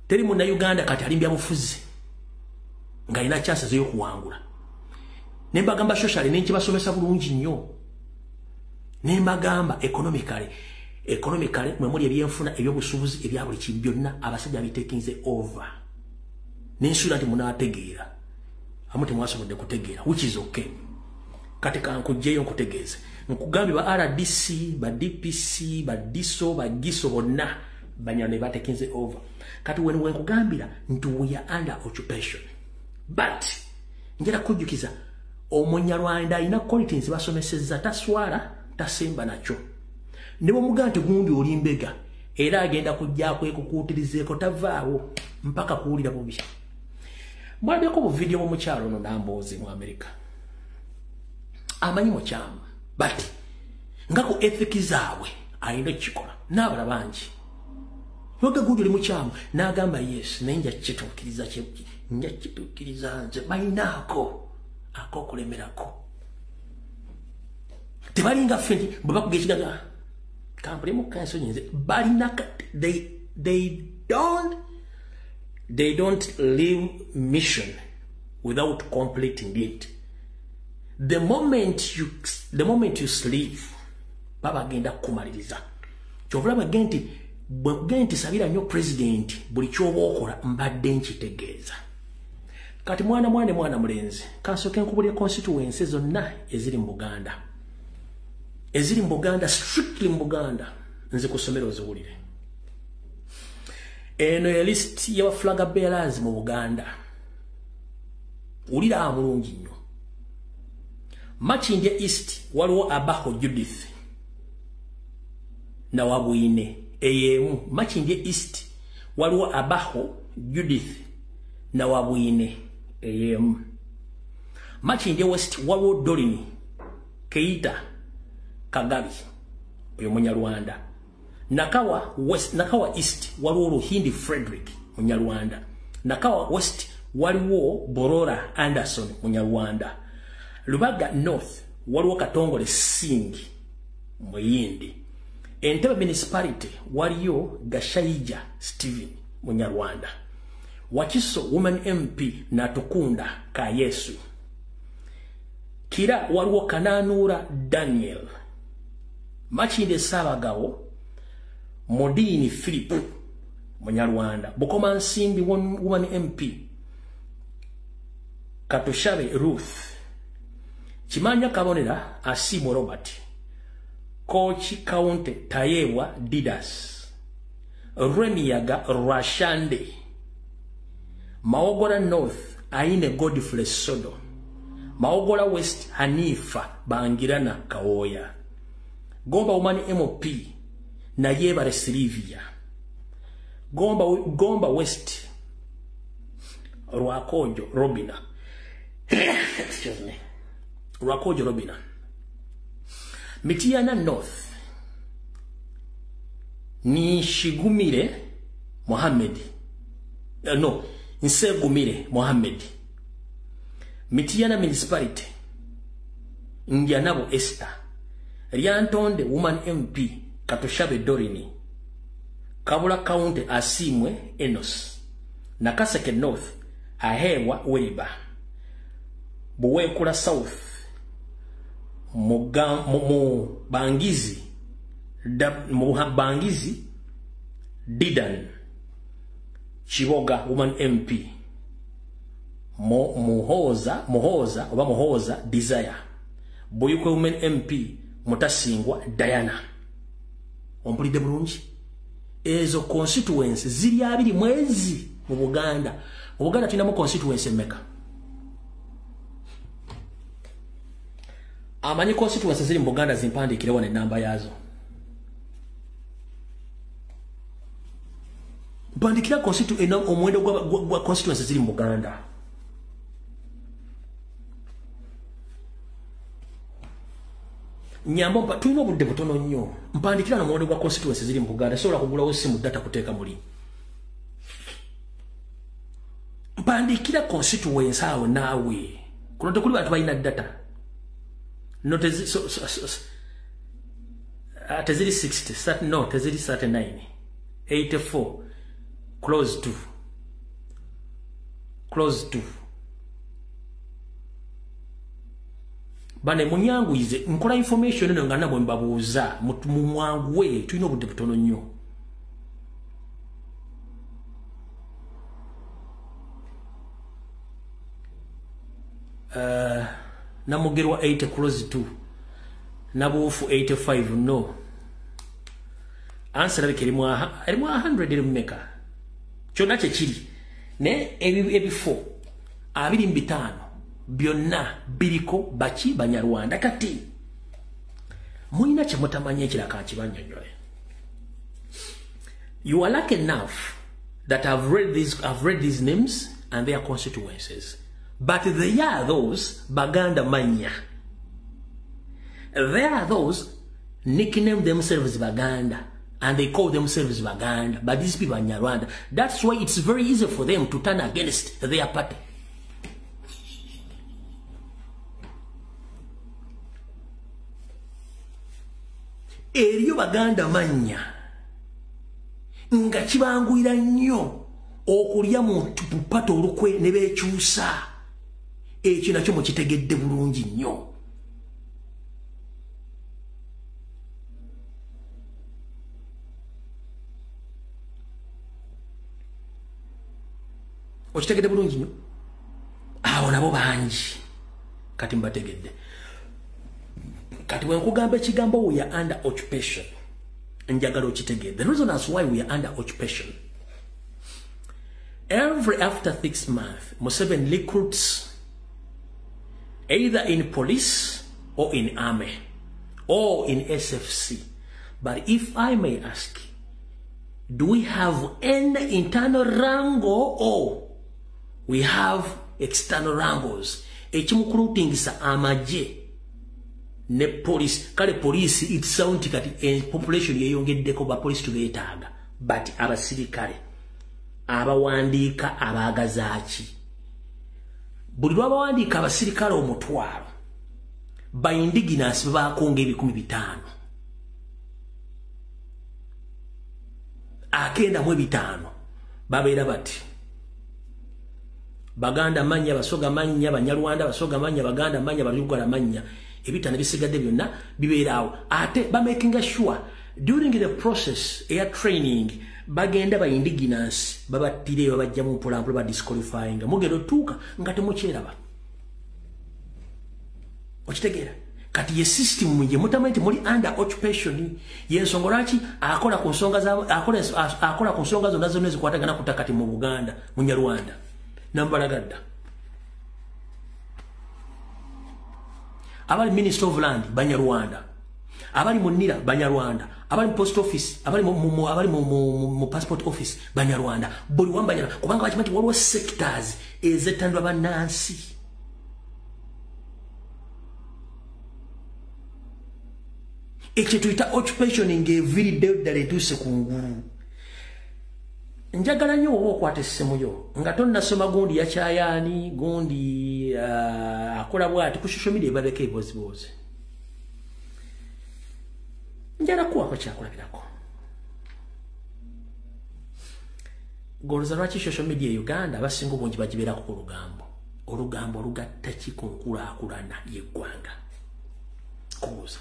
Teri munna Uganda kati alimbya bufuzi ng'alina chances ey'okuwangula. Ne mbagamba socially ne nkibasomesa bulungi nnyo. Ne mbagamba economically. Economically mwe muli ebyenfuna, ebyobusuubuzi, ebya buli kintu byonna abasajja bitekinze over. Nensuula nti munaategeera. Amu temwasobodde kutegeera, which is okay. Kati kankuggyeyo nkutegeeze. Nkugambye ba RDC, ba DPC, ba DISO, ba GISO bonna Banyarwanda batekinze over. Kati when nkugambira nti we are under occupation. But njera kujjukiza Omunyarwanda alina qualities basomesezza, taswala, tasemba nakyo. Ne bw'omugamba nti gundi oli mbega, era agenda kujja akwekukuutirizeeko tavaawo mpaka kuwulira bubi. Mwalabyeko bu video bw'omukyalo ono Nambooze mu America. Amanyi mukyamu, but nga ku ethics zaabwe alina okukikola n'abalala bangi. Yoga gundi oli mukyamu n'agamba yes, naye nja kukituukiriza, nja kukituukiriza nze balinaako ak'okulemerako. Tebalinga ffe nti bwe bakuga ekigaga kampulemu kansonyi nze balina they don't leave mission without completing it. The moment you sleep, baba agenda kukumaliriza. Kyova olaba nti bwe nkugambye nti sabira nnyo president buli ky'oba okola mbadde nkitegeeza. Kati mwana mwana mwana mulenzi, kansooke nkubulire constituency zonna eziri mu Buganda. Eziri mu Buganda, strictly mu Buganda, nze ku ssomero oziwulire. Eno ye list y'aba flag bearers mu Buganda. Wulira bulungi nnyo. Makindye East waliwo Abaho Judith Nawabwine eyemu. Makindye East waliwo Abaho Judith Nawabwine eyemu. Makindye West waliwo Dolini Keita Kagabi oyo Munyarwanda. Nakawa West, Nakawa East waliwo Ruhindi Frederick Munyarwanda. Nakawa West waliwo Borora Anderson Munyarwanda. Lubaga North waliwo Katongole Singh Muyindi. Entebbe Municipality waliyo Gashaija Steven Munyarwanda. Wakiso Woman MP Natukunda Kayesu. Kira waliwo Kananura Daniel. Makindye Ssabagabo Modini Philip Munyarwanda. Bukoma Nsimbi Woman MP Katushabe Ruth. Kimanya Kabonera Asimu Robert. Kochi County Tayewa Didas. Remiyaga Rashande. Mawogola North Aine Godfrey Sodo. Mawogola West Hanifa Bangirana Kawoya. Gomba Woman MP Nayebare Silivia. Gomba West Rwakojo Robina. Excuse me. Rwakojo Robina. Mitiana North Nishigumire Mohammed. No, Nsegumire Mohammed. Mitiana Municipality Ndyanabo Esther. Lyantonde Woman MP Katushabe Dorini. Kabula County Asimwe Enos. Nakaseke North Ahewa Weba. Buwekula South Bangizi Didan. Chiboga Woman MP Muhoza Desire. Boyukwe Woman MP Mutasingwa Diana. Ompulidde bulungi? Ezo constituency ziri abiri mwezi mu Buganda. Mu Buganda tulinamu constituency emeka? Amanyi constituency ziri mu Buganda zimpandiikire wano ennamba yaazo. Mpandikira omuwendo gwa constituency ziri mu Buganda. Nyambo tulina obudde butono nnyo. Mpandikira n'omuwendo gwa constituency ziri mu Buganda. Sobola kugulawo simu data kuteeka muli. Mpandikira constituency awo naawe. Kuno tekuli bantu balina data. No, teziri 60, no, teziri 39, 84, close to, close to. Bane munyanguize, nkola information eno nga nabwe mbabuuza, mumwanguwe, tulina obudde butono nnyo. Namugerwa 80 close to, Nabuufu 85, no. Answer labika erimu 100 erimu meka. Kyonna kye kiri. Naye ebifo 25 byonna biriko baki Banyarwanda. Kati mulina kye mutamanyi ekiraka nkibannyonnyole. You are lucky enough that I've read these names and their constituencies. But they are those Baganda manya. There are those nickname themselves Baganda and they call themselves Baganda, but these people are Nyarwanda. That's why it's very easy for them to turn against their party. Eriyo Baganda manya nga kibanguyira nnyo okulya mu pato olukwe ne beekyusa. Ekyo nakyo mukitegedde bulungi nnyo. Okitegedde bulungi nnyo. Awo nabo bangi kati mbategedde. Kati bwe nkugamba ekigambo we are under occupation, njagala okitegedde. The reason as why we are under occupation, every after 6 months Museveni recruits either in police or in army or in SFC. But if I may ask, do we have any internal rango or we have external rangos? Ekimukurutingisa amagye ne police. Kale police it sound kati population yeyongeddeko ba police tubeetaaga, but abasirikale abawandiika abaagazaaki Buli lwabawandiika abasirikale 10,000 ba indigenous babakonga 5,000. 95 babeera bati Baganda manya, Basoga manya, Banyarwanda, Basoga manya, Baganda manya, Balugala manya, ebitano bisigadde byonna bibeera awo. Ate ba making sure during the process air training bagenda ba indigenous babattire babajja mu mpola ba disqualifying mugendo tuuka nga temukyeraba. Okitegeera? Kati ye system ye mutamanyi nti muli under occupation. Yensonga lwaki akola ku nsonga za akola ku nsonga zonna zonna ezikwatagana ku ttaka mu Buganda, Munyarwanda nambalagadda. Abali Minister of Land Banyarwanda, abali mu NIRA Banyarwanda, abali mu post office, abali mu passport office Banyarwanda, buli wamu Banyarwanda, kubanga bakimanyi nti waliwo sectors ezettandwa bannansi. Ekyo tuyita occupation ng'eviiriddeyo ddala etuuse ku ngulu. Njagala nnyo oba okwata essimu yo nga tonnasoma gundi yakyayaani, gundi akola bw'ati ku social media ebabeko eboozibozi. Njagala kuwaako kyakulabirako. Golooza lwaki social media e Uganda abasinga obungi bagibeerako ku lugambo. Olugambo olugatta ki ku nkulaakulana y'eggwanga? Kubuuza.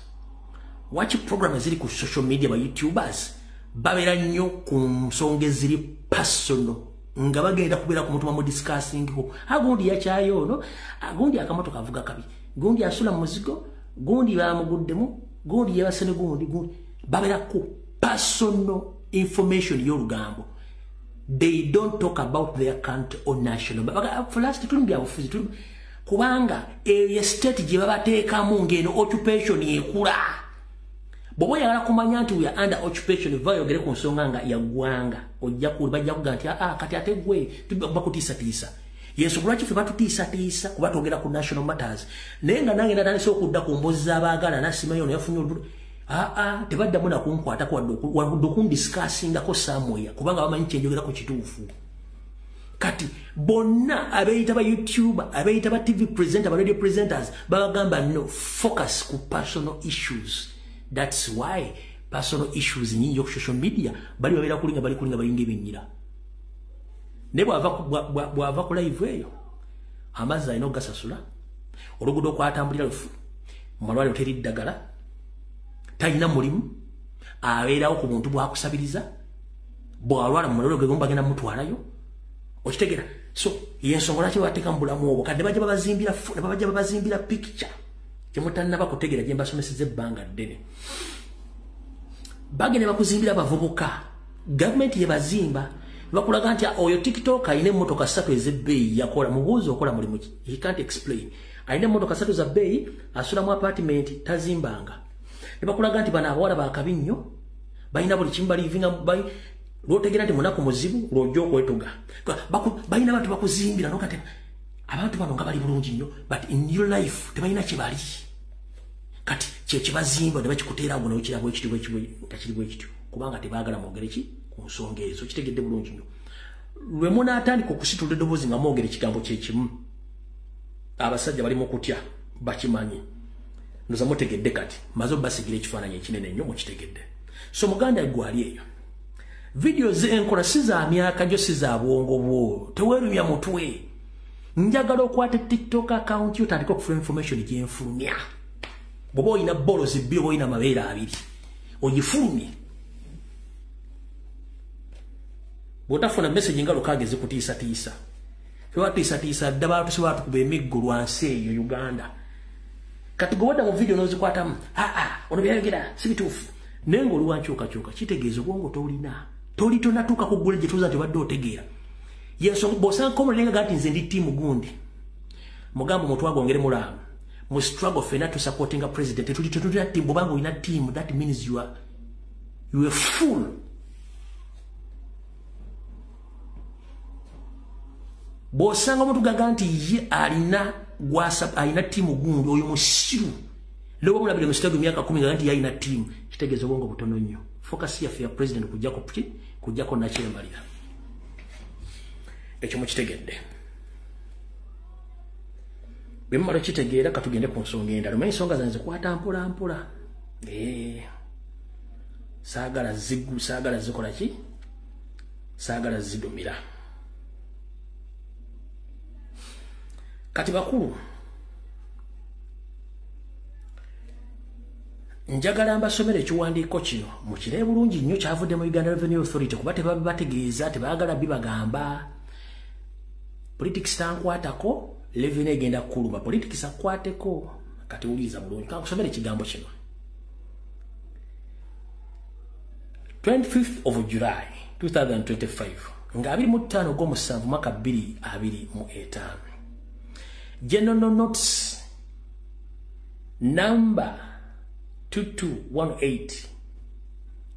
Waki program eziri ku social media ba YouTubers babeera nnyo ku nsonga eziri personal nga bagenda kubeera ku muntu mu discussing ho. Agundi yakyayo ono, agundi akamotoka avuga kabi, gundi asula mu muzigo, gundi bamuguddemu, gundi yebase ne gundi, gundi babeera ku personal information y'olugambo. They don't talk about their country or national. For last tuli byabufuzi tuli kubanga eyo state gye babateekamu ng'eno occupation ekula. Bw'oba oyagala kumanya nti we are under occupation, va oyogere ku nsonga nga ya ggwanga, ojja bajja kugamba nti kati ate ggwe bakutiisatiisa. Yesu lwaki ffe batutiisatiisa kuba twogera ku national matters, naye nga nange natandise okudda ku mboozi z'abaagala nasimayo ono yafunye olubuto, tebaddamu nakunkwatako wadde okundisikaasingako somewhere kubanga bamanyi kye njogerako kituufu. Kati bonna abeeyita ba YouTuber, abeeyita ba TV presenter, ba radio presenters babagamba no focus ku personal issues. That's why personal issues nyingi ku social media bali babeera kulinga bali kulinga balinga ebinyira. Ne bw'ava ku live eyo amazzi alina okugasasula, oluguudo kwatambulira lufu, mu malwaliro teri ddagala, talina mulimu, abeerawo ku buntu bwakusabiriza, bw'alwala mu malwaliro ge bagenda mutwalayo. Okitegeera? So yensonga lwaki bateeka mu bulamu obwo kadde bajja babazimbira picture kyemutannaba kutegeera gye mbasomeseza ebbanga ddene. Bagenda bakuzimbira abavubuka, gavumenti yebazimba, bakulaga nti oyo TikTok alina emmotoka 3 ez'ebbeeyi yakola, mubuuzi okola mulimu ki? He can't explain. Alina emmotoka 3 za bbeeyi, asula mu apartment, tazimbanga. Ne bakulaga nti bano abawala bakabi nnyo, balina buli kimu balivinga, lw'otegeera nti munaku muzibu lw'ojja okwetuga. Balina abantu bakuzimbira nokate abantu bano nga bali bulungi nnyo, but in your life tebalina kye bali. Kati kye kibazimba ne bakikuteera awo n'okiraba ekityo nga kiri bwe kityo, kubanga tebaagala mwogere ki ku nsonga ezo. Kitegedde bulungi nnyo. Lwe munaatandika okusitula eddoboozi nga mwogera ekigambo kye kimu, abasajja bali mu kutya bakimanyi. Ndoza mutegedde kati maze obbasigira ekifaananyi ekinene ennyo mukitegedde. So muganda gwe ali eyo, vidiyo enkola si za myaka gyo, si za bwongo bwo, teweerumya mutwe. Njagala okwate TikTok account yo otandike okufuna information gyenfulumya. Bw'oba olina bolozi bbiri oba olina amabeere abiri, ogifulumye. Bw'otafuna message nga lukaaga ezikutiisatiisa, ffe batiisatiisa dda baatusobola tukuba emiggo lwa nsi eyo Uganda. Kati gwe wadda mu vidiyo n'ozikwatamu, ono byayogera si bituufu, naye ng'oli wa nkyukakyuka, kitegeeza obwongo tolina, toli tonatuuka ku ggulu gye tuuza nti obadde otegeera. Yensonga bw'osanga komole nga nti nze ndi ttiimu gundi, mugamba omuntu agongere mulaamu mu struggle ffenna tusupportinga president, tetulina ttiimu. Bw'obanga olina ttiimu, that means you are fool. Bw'osanga omuntu gaga nti ye alina ttiimu gundi, oyo musiru. Leo mulabire mu struggle emyaka 10 nga nti ye alina ttiimu, kitegeeza obwongo butono nnyo. Focus yaffe ya president kujjako ki? Kujjako nakyembalira. Ekyo mukitegedde. Bwe mumala okitegeera, katugende ku nsonga endala. Omanyi ensonga zange zikwata mpola mpola. Saagala zigu, saagala zikola ki, saagala zidumira. Kati bakulu, njagala mbasomere ekiwandiiko kino mukire bulungi nnyo. Kyavudde mu Uganda Revenue Authority, kuba tebabategeeza, tebaagala bibagamba. Politics tankwatako, revenue egenda kukuluma, politics akwateko. Kati wuliriza bulungi, kankusomere ekigambo kino. 25th of July 2025, nga 25 ogw'omusanvu mwaka 2025. General Notice number 2218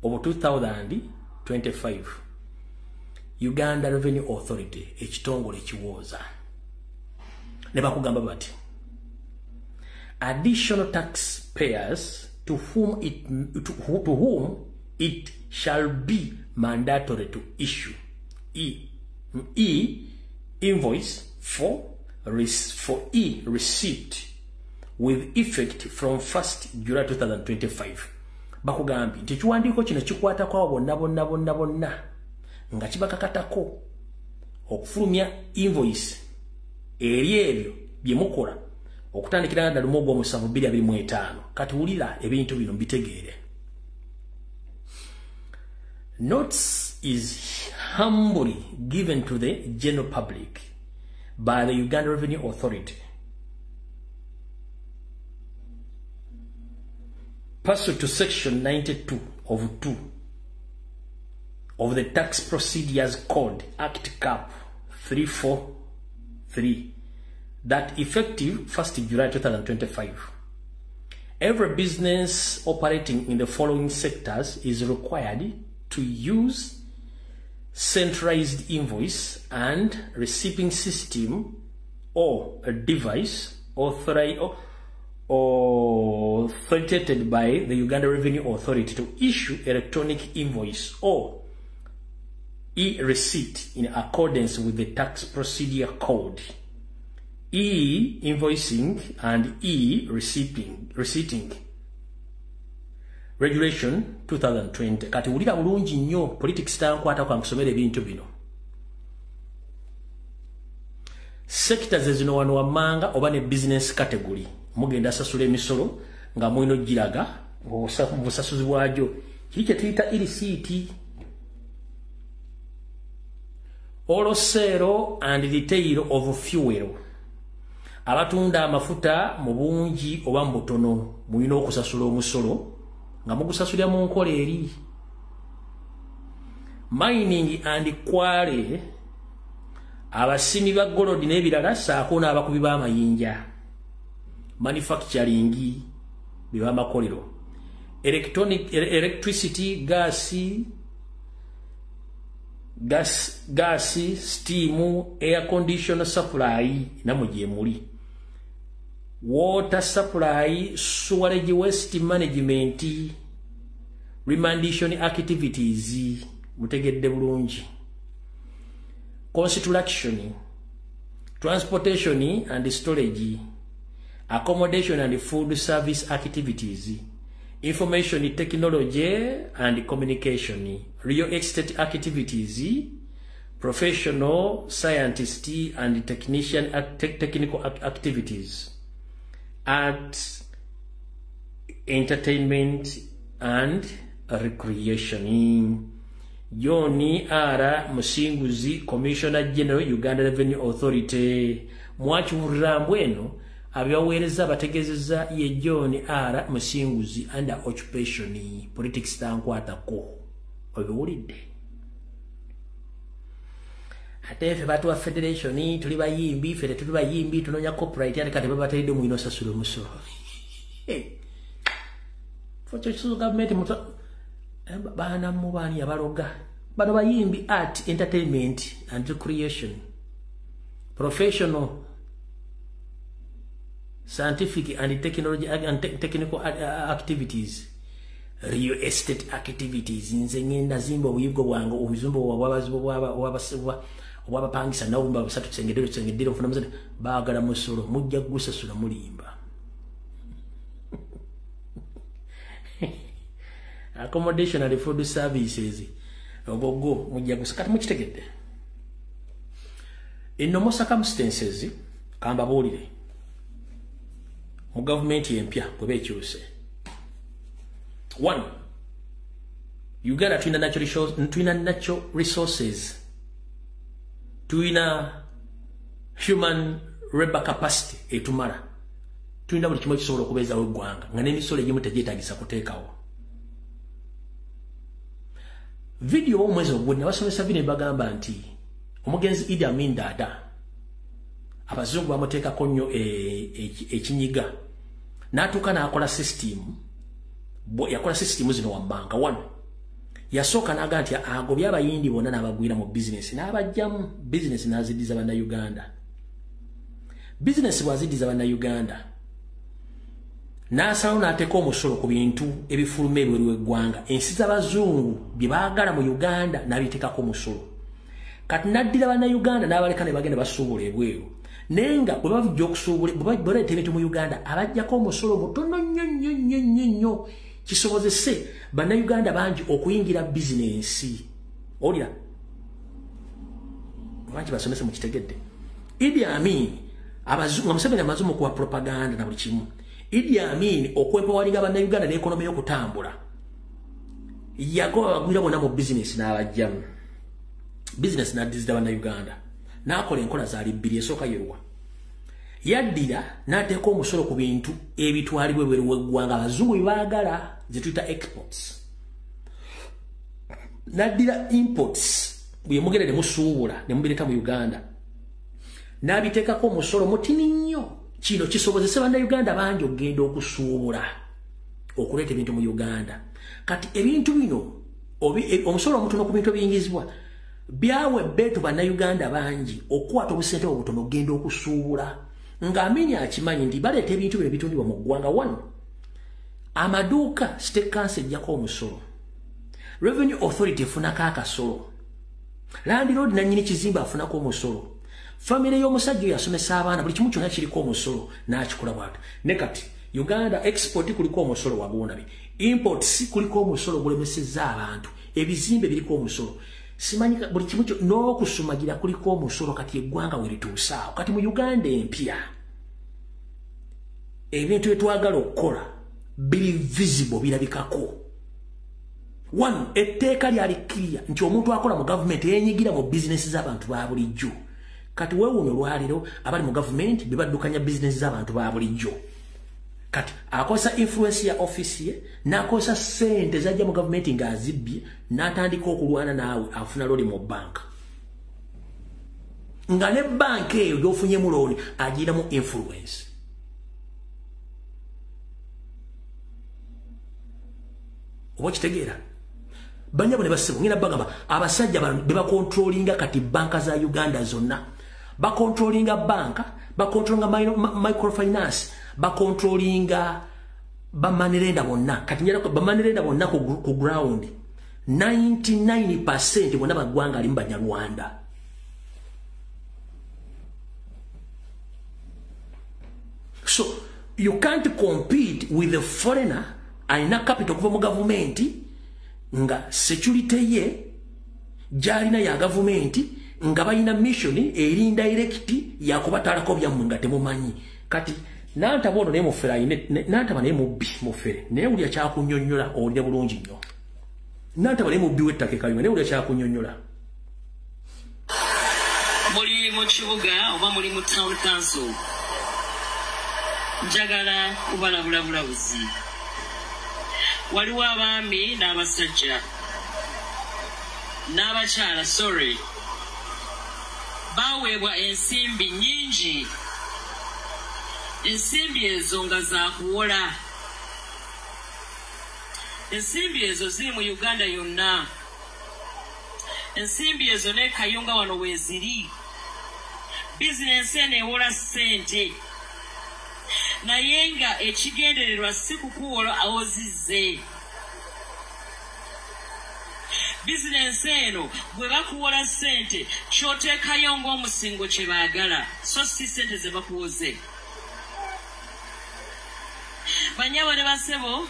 of 2025, Uganda Revenue Authority, ekitongole ekiwooza, ne bakugamba bati: additional taxpayers to whom it shall be mandatory to issue e invoice for e receipt with effect from 1st July 2025. Bakugambye nti ekiwandiiko kino kikwatako abo bonna bonna bonna bonna nga kibakakatako okufulumya invoice eri ebyo bye mukola okutandikira ddala 1/7/2025. Kati wulira ebintu bino mbitegeere. Notice is humbly given to the general public by the Uganda Revenue Authority pursuant to section 92 of 2 of the Tax Procedures Code Act, Cap 343, that effective 1st July 2025, every business operating in the following sectors is required to use centralized invoice and receiving system or a device authoritated by the Uganda Revenue Authority to issue electronic invoice or e-receipt in accordance with the Tax Procedure Code, E-invoicing and E-receipting receipting Regulation 2020. Kati wulira bulungi nnyo, politics tankwata, kankusomera ebintu bino. Sectors zino wano wammanga oba ne business category mugenda sasula emisolo nga mulina ogiraga mu busasuzi bwagyo. Kiri kye tuyita e-receipt. Wholesale and retail of fuel, abatunda amafuta mu bungi oba mu butono, mulina okusasula omusolo nga mugusasulira mu nkola eri. Mining and quarry, abasimi ba gold n'ebirala saako n'abakubi b'amayinja. Manufacturing, bibamakolero. Electronic, electricity, gas, steam, air conditioner supply, namwe gye muli, water supply, sewerage, waste management, remediation activities. Mutegedde bulungi. Construction, transportation and storage, accommodation and food service activities, information technology and communication, real estate activities, professional scientist and technician, technical activities, art, entertainment and recreation. John R. Musinguzi, Commissioner General, Uganda Revenue Authority. Mwakiwulira mbweno abaweereza bategeezezza ye John R. Musinguzi under occupation. Politics tankwatako, obiwulidde. Ate ffe batuwa federation, tuli bayimbi, ffe tetuli bayimbi, tunoonya copyright. Ate kati babateredde mulina osasula omusolo. Gavumenti baana mu baani abaloga bano bayimbi? Art, entertainment and recreation, professional scientific and technology and technical activities, real estate activities. Nze ngenda zimba obuyigo bwange, obuzimbo Obwabapangisa nawo mba busatu kisengedero kisengedero ofuna muzadde baagala musolo mujja gusasula mulimba. Accommodation and food services ogogo mujja gusasula kati mukitegedde. In normal circumstances kamba buulire mu gavumenti empya bwe bekyuse. 1. Uganda tulina natural resources, tulina human labor capacity etumala, tulina buli kimu ekisobola okubeezawo eggwanga nga n'emisolo egimu tegyetaagisa kuteekawo. Vidiyo omwezi ogwo nabasomesa video bagamba nti omugenzi Idi Amin Dada abazungu bamuteekako nnyo ekinyiga n'atuuka n'akola system, yakola system zino wammanga. 1. Yasooka n'aga nti agobye abayindi bonna n'abagwira mu bizinesi n'abajjamu bizinesi n'aziddiza bannayuganda. Bizinesi bw'aziddiza bannayuganda n'asalawo n'ateeka omusolo ku bintu ebifuluma ebweru w'eggwanga, ensi z'abazungu bye baagala mu Uganda n'abiteekako omusolo. Kati n'addira bannayuganda n'abaleka ne bagenda basuubula ebweru, naye nga bwe bavujja okusuubula bwe baleeta ebintu mu Uganda abaggyako omusolo mutono nnyo nnyo nnyo nnyo nnyo kisobozese bannayuganda bangi okuyingira bizinensi. Owulira bangi basomese mukitegedde. Idi Amin nga Museveni amaze mu kuwa propaganda na buli kimu, Idi Amin okwempawalinga bannayuganda n'ekonomi y'okutambula yagoba abagwira bonna mu bizinensi n'abajjamu bizinensi n'addizira bannayuganda n'akola enkola zaali bbiri. Esooka yerwa yaddira n'ateeka omusolo ku bintu ebitwalibwa ebweru w'eggwanga abazungu bye baagala ze tuyita exports, n'addira imports bwe mugenda ne musuubula ne mubireeta mu Uganda n'abiteekako omusolo mutini nnyo. Kino kisobozese bannayuganda bangi okugenda okusuubula okuleeta ebintu mu Uganda. Kati ebintu bino omusolo omutono ku bintu ebiyingizibwa byawe ebbeetu bannayuganda bangi okukwata obusente obutono okugenda okusuubula nga Amini akimanyi nti baleeta ebintu bino ebitundibwa mu ggwanga. 1. Amaduuka State Council ejjako omusolo, Revenue Authority efunako akasolo, landlord nannyini kizimbe afunako omusolo, famire y'omusajja oyo asomesa abaana buli kimu kyonna kiriko omusolo n'akikola bw'atyo. Ne kati Uganda export kuliko omusolo wagunabi, imports kuliko omusolo gulemesezza abantu, ebizimbe biriko omusolo, simanyi buli kimu n'okusumagira kuliko omusolo. Kati eggwanga we lituusaawo. Kati mu Uganda empya ebintu bye twagala okukola biri visible, birabikako. 1. Etteeka lyali clear nti omuntu akola mu gavumenti yenyigira mu bizinesi z'abantu ba bulijjo. Kati weewuunye olwaleero abali mu gavumenti be baddukanya bizinesi z'abantu ba bulijjo. Kati akozesa influence ya office ye n'akozesa ssente z'ajja mu gavumenti ng'azibbye n'atandika okulwana naawe afuna looni mu banka, nga ne banka eyo gy'ofunyemu looni agiramu influence. Oba okitegeera? Banyabo ne bassebo ngenda bagamba abasajja bano be bakontrolinga kati banka za Uganda zonna, bakontrolinga banka, bakontrolinga microfinance, bakontrolinga bamanirenda bonna. Kati njala bamanirenda bonna ku ground 99% bonna baggwanga alimu Banyarwanda. So you can't compete with the foreigner alina capital okuva mu gavumenti nga security ye gyalina ya gavumenti nga balina mission eri indirect yakubatalako byammwe nga temumanyi. Kati Nantaba ono naye mufere, Nantaba naye mubbi mufere, naye wulira kyakunnyonnyola owulire bulungi nnyo. Nantaba naye mubbi w'ettaka e Kayunga, naye wulira kyakunnyonnyola. Muli mu kibuga oba muli mu town council, njagala kubalabula bulabuzi. Waliwo abaami n'abasajja n'abakyala, sorry, baweebwa ensimbi nnyingi. Ensimbi ezo nga zakuwola. Ensimbi ezo ziri mu Uganda yonna. Ensimbi ezo ne Kayunga wano weeziri. Bizinensi eno ewola ssente, naye nga ekigendererwa si kukuwola ozizze. Bizinensi eno bwe bakuwola ssente ky'oteekayo ng'omusingo kye baagala, so si ssente ze bakuwoze. Bannyabo ne bassebo,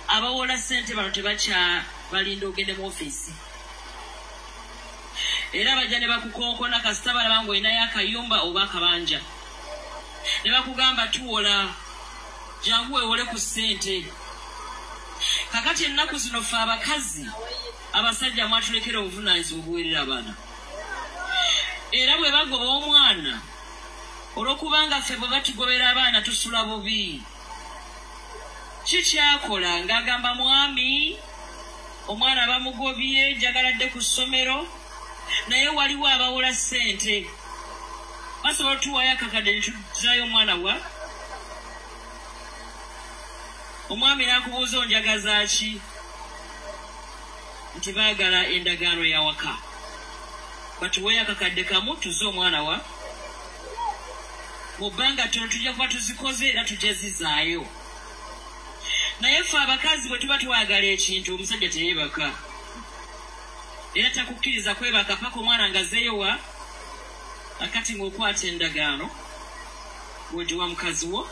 abawola ssente bano tebakyabalinda ogende mu ofiisi. Era bajja ne bakukonkona kasita balaba ng'olinayo akayumba oba akabanja. Ne bakugamba tuwola, jangu weewole ku ssente. Kakati ennaku zino ffe abakazi, abasajja mwatulekera obuvunaanyizibwa obuweerera abaana. Era bwe bagoba omwana, olw'okubanga ffe bwe batugobera abaana tusula bubi. Kikyakola ng'agamba mwami, omwana bamugobye, njagala dde ku ssomero, naye waliwo abawola ssente. Basobola otuwaayo akakadde ne tuzzaayo omwana wa? Omwami n'akubuuza onjagaza ki? Nti baagala endagaano ya waka. Batuweeyo akakadde kamu tuzze omwana wa? Mu bbanga ttono tujja kuba tuzikoze era tujja zizaayo. Naye ffe abakazi bwe tuba twagala ekintu omusajja teyeebaka. Era takukkiriza kwebaka paka omwana ng'azzeeyo wa? Akati ng'okwata endagaano bw'ogiwa mukazi wo.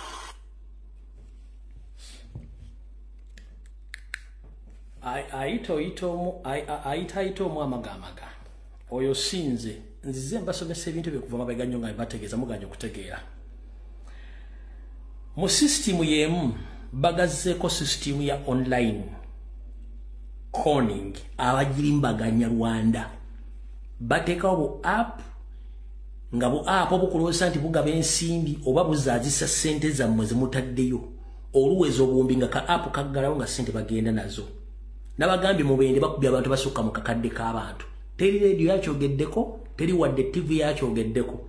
Ayita omu amagamaga. Oyo sinze nzize mbasomesa ebintu byekuva mabega nnyo nga bategeeza muganya okutegeera. Mu sisitimu y'emu bagazzeeko sisitimu ya online conning abagirimbaganya Rwanda. Bateekawo bu app nga bu app obukulowooza nti bugaba ensimbi oba buzaazisa ssente zammwe ze mutaddeyo. Oluweza obuwumbi nga ka app kaggalawo nga ssente bagenda nazo. Nabagambye mubende bakubye abantu basukka mu kakadde k'abantu. Teri radio yakyogeddeko, teri wadde TV yakyogeddeko.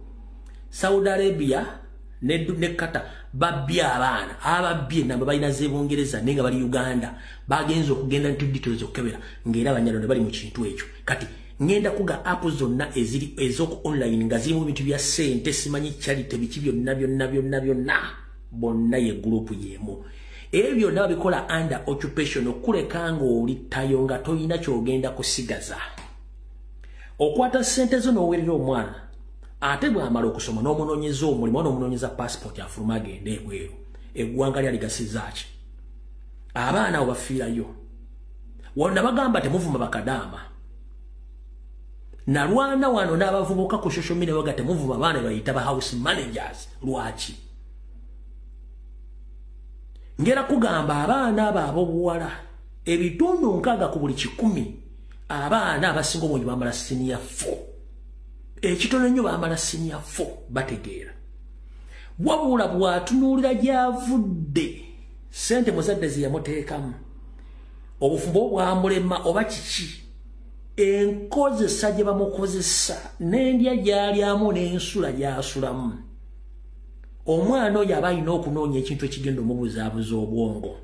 Saudi Arabia ne Qatar babbye abaana, ababbye namba balina z'e Bungereza naye nga bali Uganda. Bagenze okugenda nti details okukebera ng'era Abanyarwanda bali mu kintu ekyo. Kati ngenda kuga app zonna eziri ez'oku online nga zirimu ebintu bya ssente, simanyi charity biki byonna byonna byonna byonna, bonna ye group y'emu. Ebyo byonna babikola under occupation okuleka ng'olittayo nga toyina ky'ogenda kusigaza. Okwata ssente zo n'oweerera omwana, ate bw'amala okusoma n'omunoonyeza omulimu n'omunoonyeza passport afuluma agende ebweru. Eggwanga lyali gasizza ki? Abaana abo bafiirayo. Wano nabagamba temuvuma bakadaama. Nalwana wano n'abavubuka ku social media baga temuvuma abaana bayita ba house managers. Lwaki? Ngera kugamba abaana abo ab'obuwala ebitundu 6 ku buli 100 abaana abasinga obungi bamala senior 4. Ekitono nnyo bamala senior 4 bategeera. Wabula bw'atunuulira gy'avudde ssente muzadde ze yamuteekamu, obufumbo bwamulema oba kiki, enkozesa gye bamukozesa n'endya gy'alyamu n'ensula gy'asulamu. Omwana oyo aba alina okunoonya ekintu ekigenda omubuzaabuza obwongo.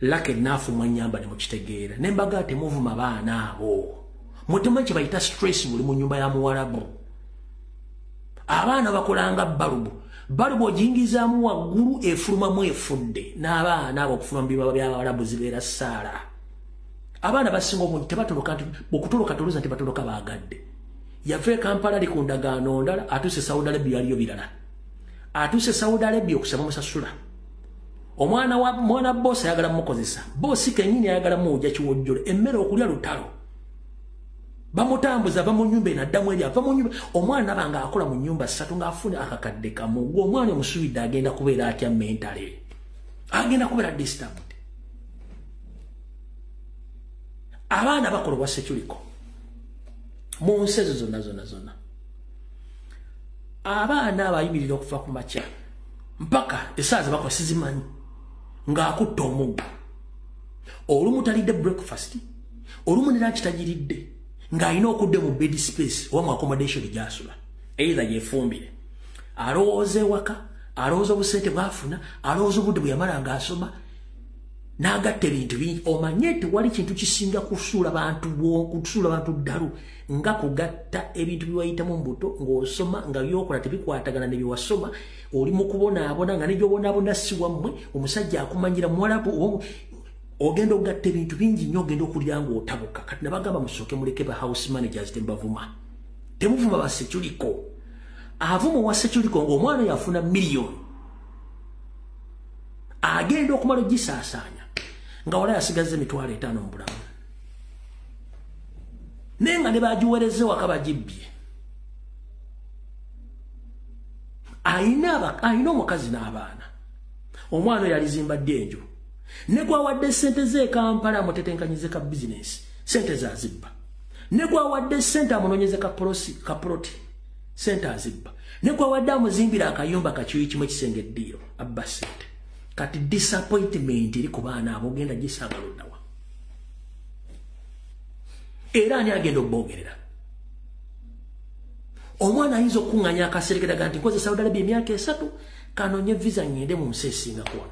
Lake naafu mwanyamba ne mukitegeera. Ne mbaga temuvuma baana abo. Mutemanyi kye bayita stress buli mu nnyumba ya muwalabu. Abaana bakolanga balubu. Balubu ogiyingizaamu waggulu efulumamu efudde. N'abaana abo okufuluma mu bibaba by'abawalabu zibeera ssaala. Abaana basinga obungi tebatoloka nti okutoloka tolowooza nti batoloka baagadde. Yava e Kampala ali ku ndagaano ndala, atuuse Saudi Arabia yaliyo birala. Atuuse Saudi Arabia okusaba musasula. Omwana wa mwana boss ayagala mukozesa. Boss kennyini ayagala muwujja kiwojjolo. Emmere okulya lutalo. Bamutambuza ava mu nnyumba eno addamu eri ava mu nnyumba. Omwana aba ng'akola mu nnyumba 3 ng'afuna akakadde kamu. Gwe omwana omusuubidde agenda kubeera atya mentally? Agenda kubeera disturbed. Abaana bakola obwa security mu nsi ezo zonna zonna zonna. Abaana abayimirira okuva ku makya mpaka essaawa ze bakola sizimanyi ng'akutta omuggo. Olumu talidde breakfast, olumu ne lunch tagiridde, ng'alina okudda mu bed space oba mu accommodation gy'asula. Either yeefumbire, alowooza ewaka, alowooza obusente bw'afuna, alowooza obudde bwe yamala ng'asoma, n'agatta ebintu bingi. Omanye tewali kintu kisinga kusuula bantu ddalu nga kugatta ebintu bye wayitamu mu buto ng'osoma nga by'okola tebikwatagana ne bye wasoma, oli mu kubonaabona nga ne gy'obonaabona si wammwe, omusajja akumanyira muwalabu. Ogenda ogatta ebintu bingi nnyo, ogenda okulira ng'otabuka. Kati nabagamba musooke muleke ba house managers, tembavuma, temuvuma ba seculiko. Avuma wa seculiko ng'omwana yafuna miliyoni, agenda okumala ogisaasaanya nga wala yasigaza 50,000 mu bulamu, naye nga ne bagiweereza waka bagibbye. Ayina omukazi n'abaana, omwana oyo alizimba ddi enju? Ne gwawadde sente ze Kampala amutetenkanyize ka bizinesi, sente zazibba. Ne gwawadde sente amunoonyeze ka poloti, sente azibba. Ne gwawadde amuzimbira akayumba kakiyu kimu ekisenge eddiiro, abba sente. Kati disappointment eri ku baana abo ogenda gisanga luddawa? Era ani agenda okuboogerera? Omwana ayinza okukuŋŋaanya akaserekeraga nti nkoze Saudi Arabia emyaka 3, kanoonye visa ngende mu nsi esingako wano.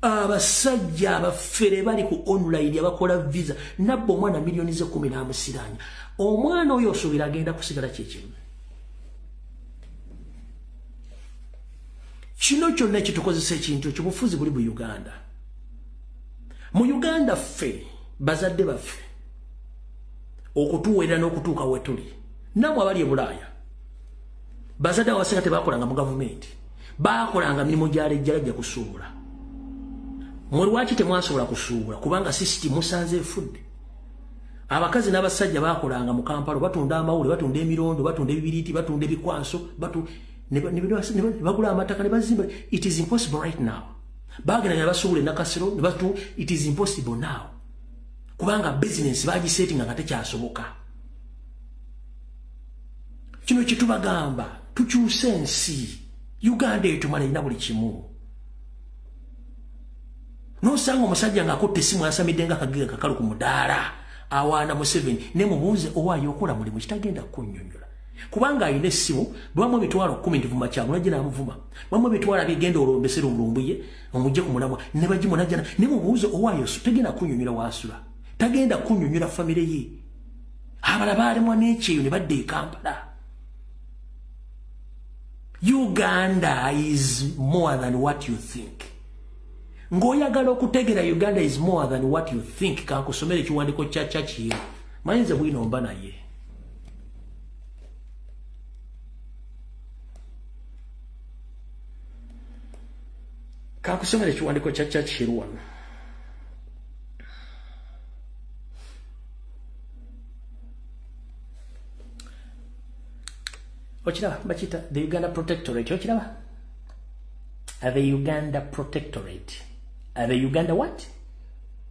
Abasajja abafere bali ku online abakola visa, nabba omwana miliyoni ze 10 n'amusiraanya. Omwana oyo osuubira agenda kusigala kyekimu? Kino kyonna ekitukozesa ekintu ekyo bufuzi buli mu Uganda. Mu Uganda ffe bazadde baffe okutuweerera n'okutuuka we tuli, nammwe abali e Bulaaya, bazadde abasinga tebakolanga mu gavumenti, baakolanga mirimu gya lejjalajja kusuubula. Mwe lwaki temwasobola kusuubula? Kubanga sisitimu musanze efudde. Abakazi n'abasajja baakolanga mu Kampala, batunda amawule, batunda emirondo, batunda ebibiriiti, batunda ebikwanso, bagula amataka ne bazimba. It is impossible right now. Bagenda ne basuubula Nakasero, ne batu, it is impossible now, kubanga business bagisetinga nga tekyasoboka. Kino kyetubagamba, tukyuse ensi. Uganda etumala erina buli kimu. Nosanga omusajja ng'akutte essimu asamidde nga akagega kakalu ku mudaala, awaana Museveni, ne mubuuze owaayo okola mulimu kitagenda kunnyonnyola, kubanga alina essimu. Bwamu 10,000 ntivuma Kyagulanyi n'amuvuma, bwamu emitwalo abigenda olombesera omulumbuye omujje ku mulamwa ne bagimunajjana. Ne mubuuze owaayo, tagenda kunnyonnyola waasula, tagenda kunnyonnyola famire ye. Abalala baalemwa n'ekyeyo ne badda e Kampala. Uganda is more than what you think. Ng'oyagala okutegera Uganda is more than what you think, kankusomera ekiwandiiko kya Churchill. Mayinza bwino mba naye. Kankusomera ekiwandiiko kya Churchill wano. Okiraba bakiyita the Uganda Protectorate. Okiraba? The Uganda Protectorate. The Uganda what?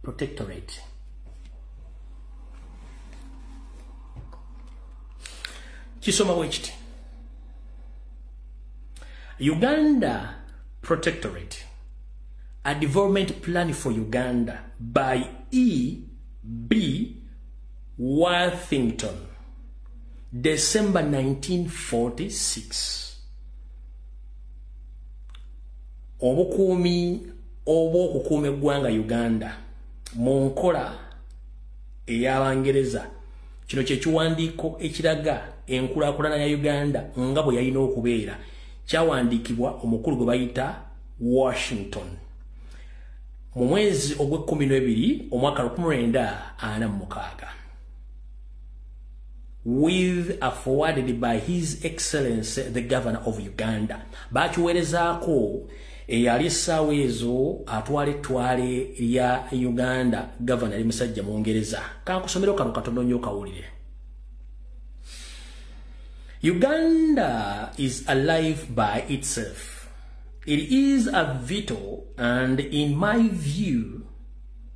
Protectorate. Kisoma bwe kiti. Uganda Protectorate, a development plan for Uganda by E. B. Worthington, December 1946. Obukuumi obw'okukuuma eggwanga Uganda mu nkola ey'Abangereza. Kino kye kiwandiiko ekiraga enkulaakulana ya Uganda nga bwe yalina okubeera. Kyawandiikibwa omukulu gwe bayita Washington mu mwezi ogw'e12 omwaka 1946, with a forwarded by His Excellency the Governor of Uganda. Bakiweerezaako eyali essaawa ezo atwala ettwale lya Uganda, Governor yali musajja Mungereza. Kankusomero kano katono nnyo kawulire. Uganda is alive by itself. It is a vital and, in my view,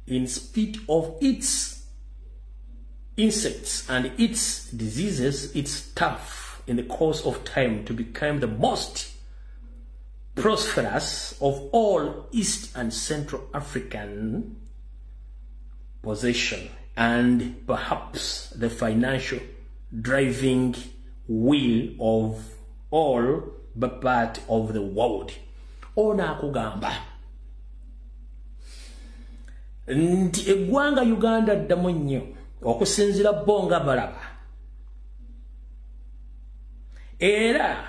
in spite of its insects and its diseases, it's tough in the course of time to become the most prosperous of all East and Central African possession, and perhaps the financial driving wheel of all but part of the world. Ono akugamba nti eggwanga Uganda ddamu nnyo okusinziira bo nga balaba, era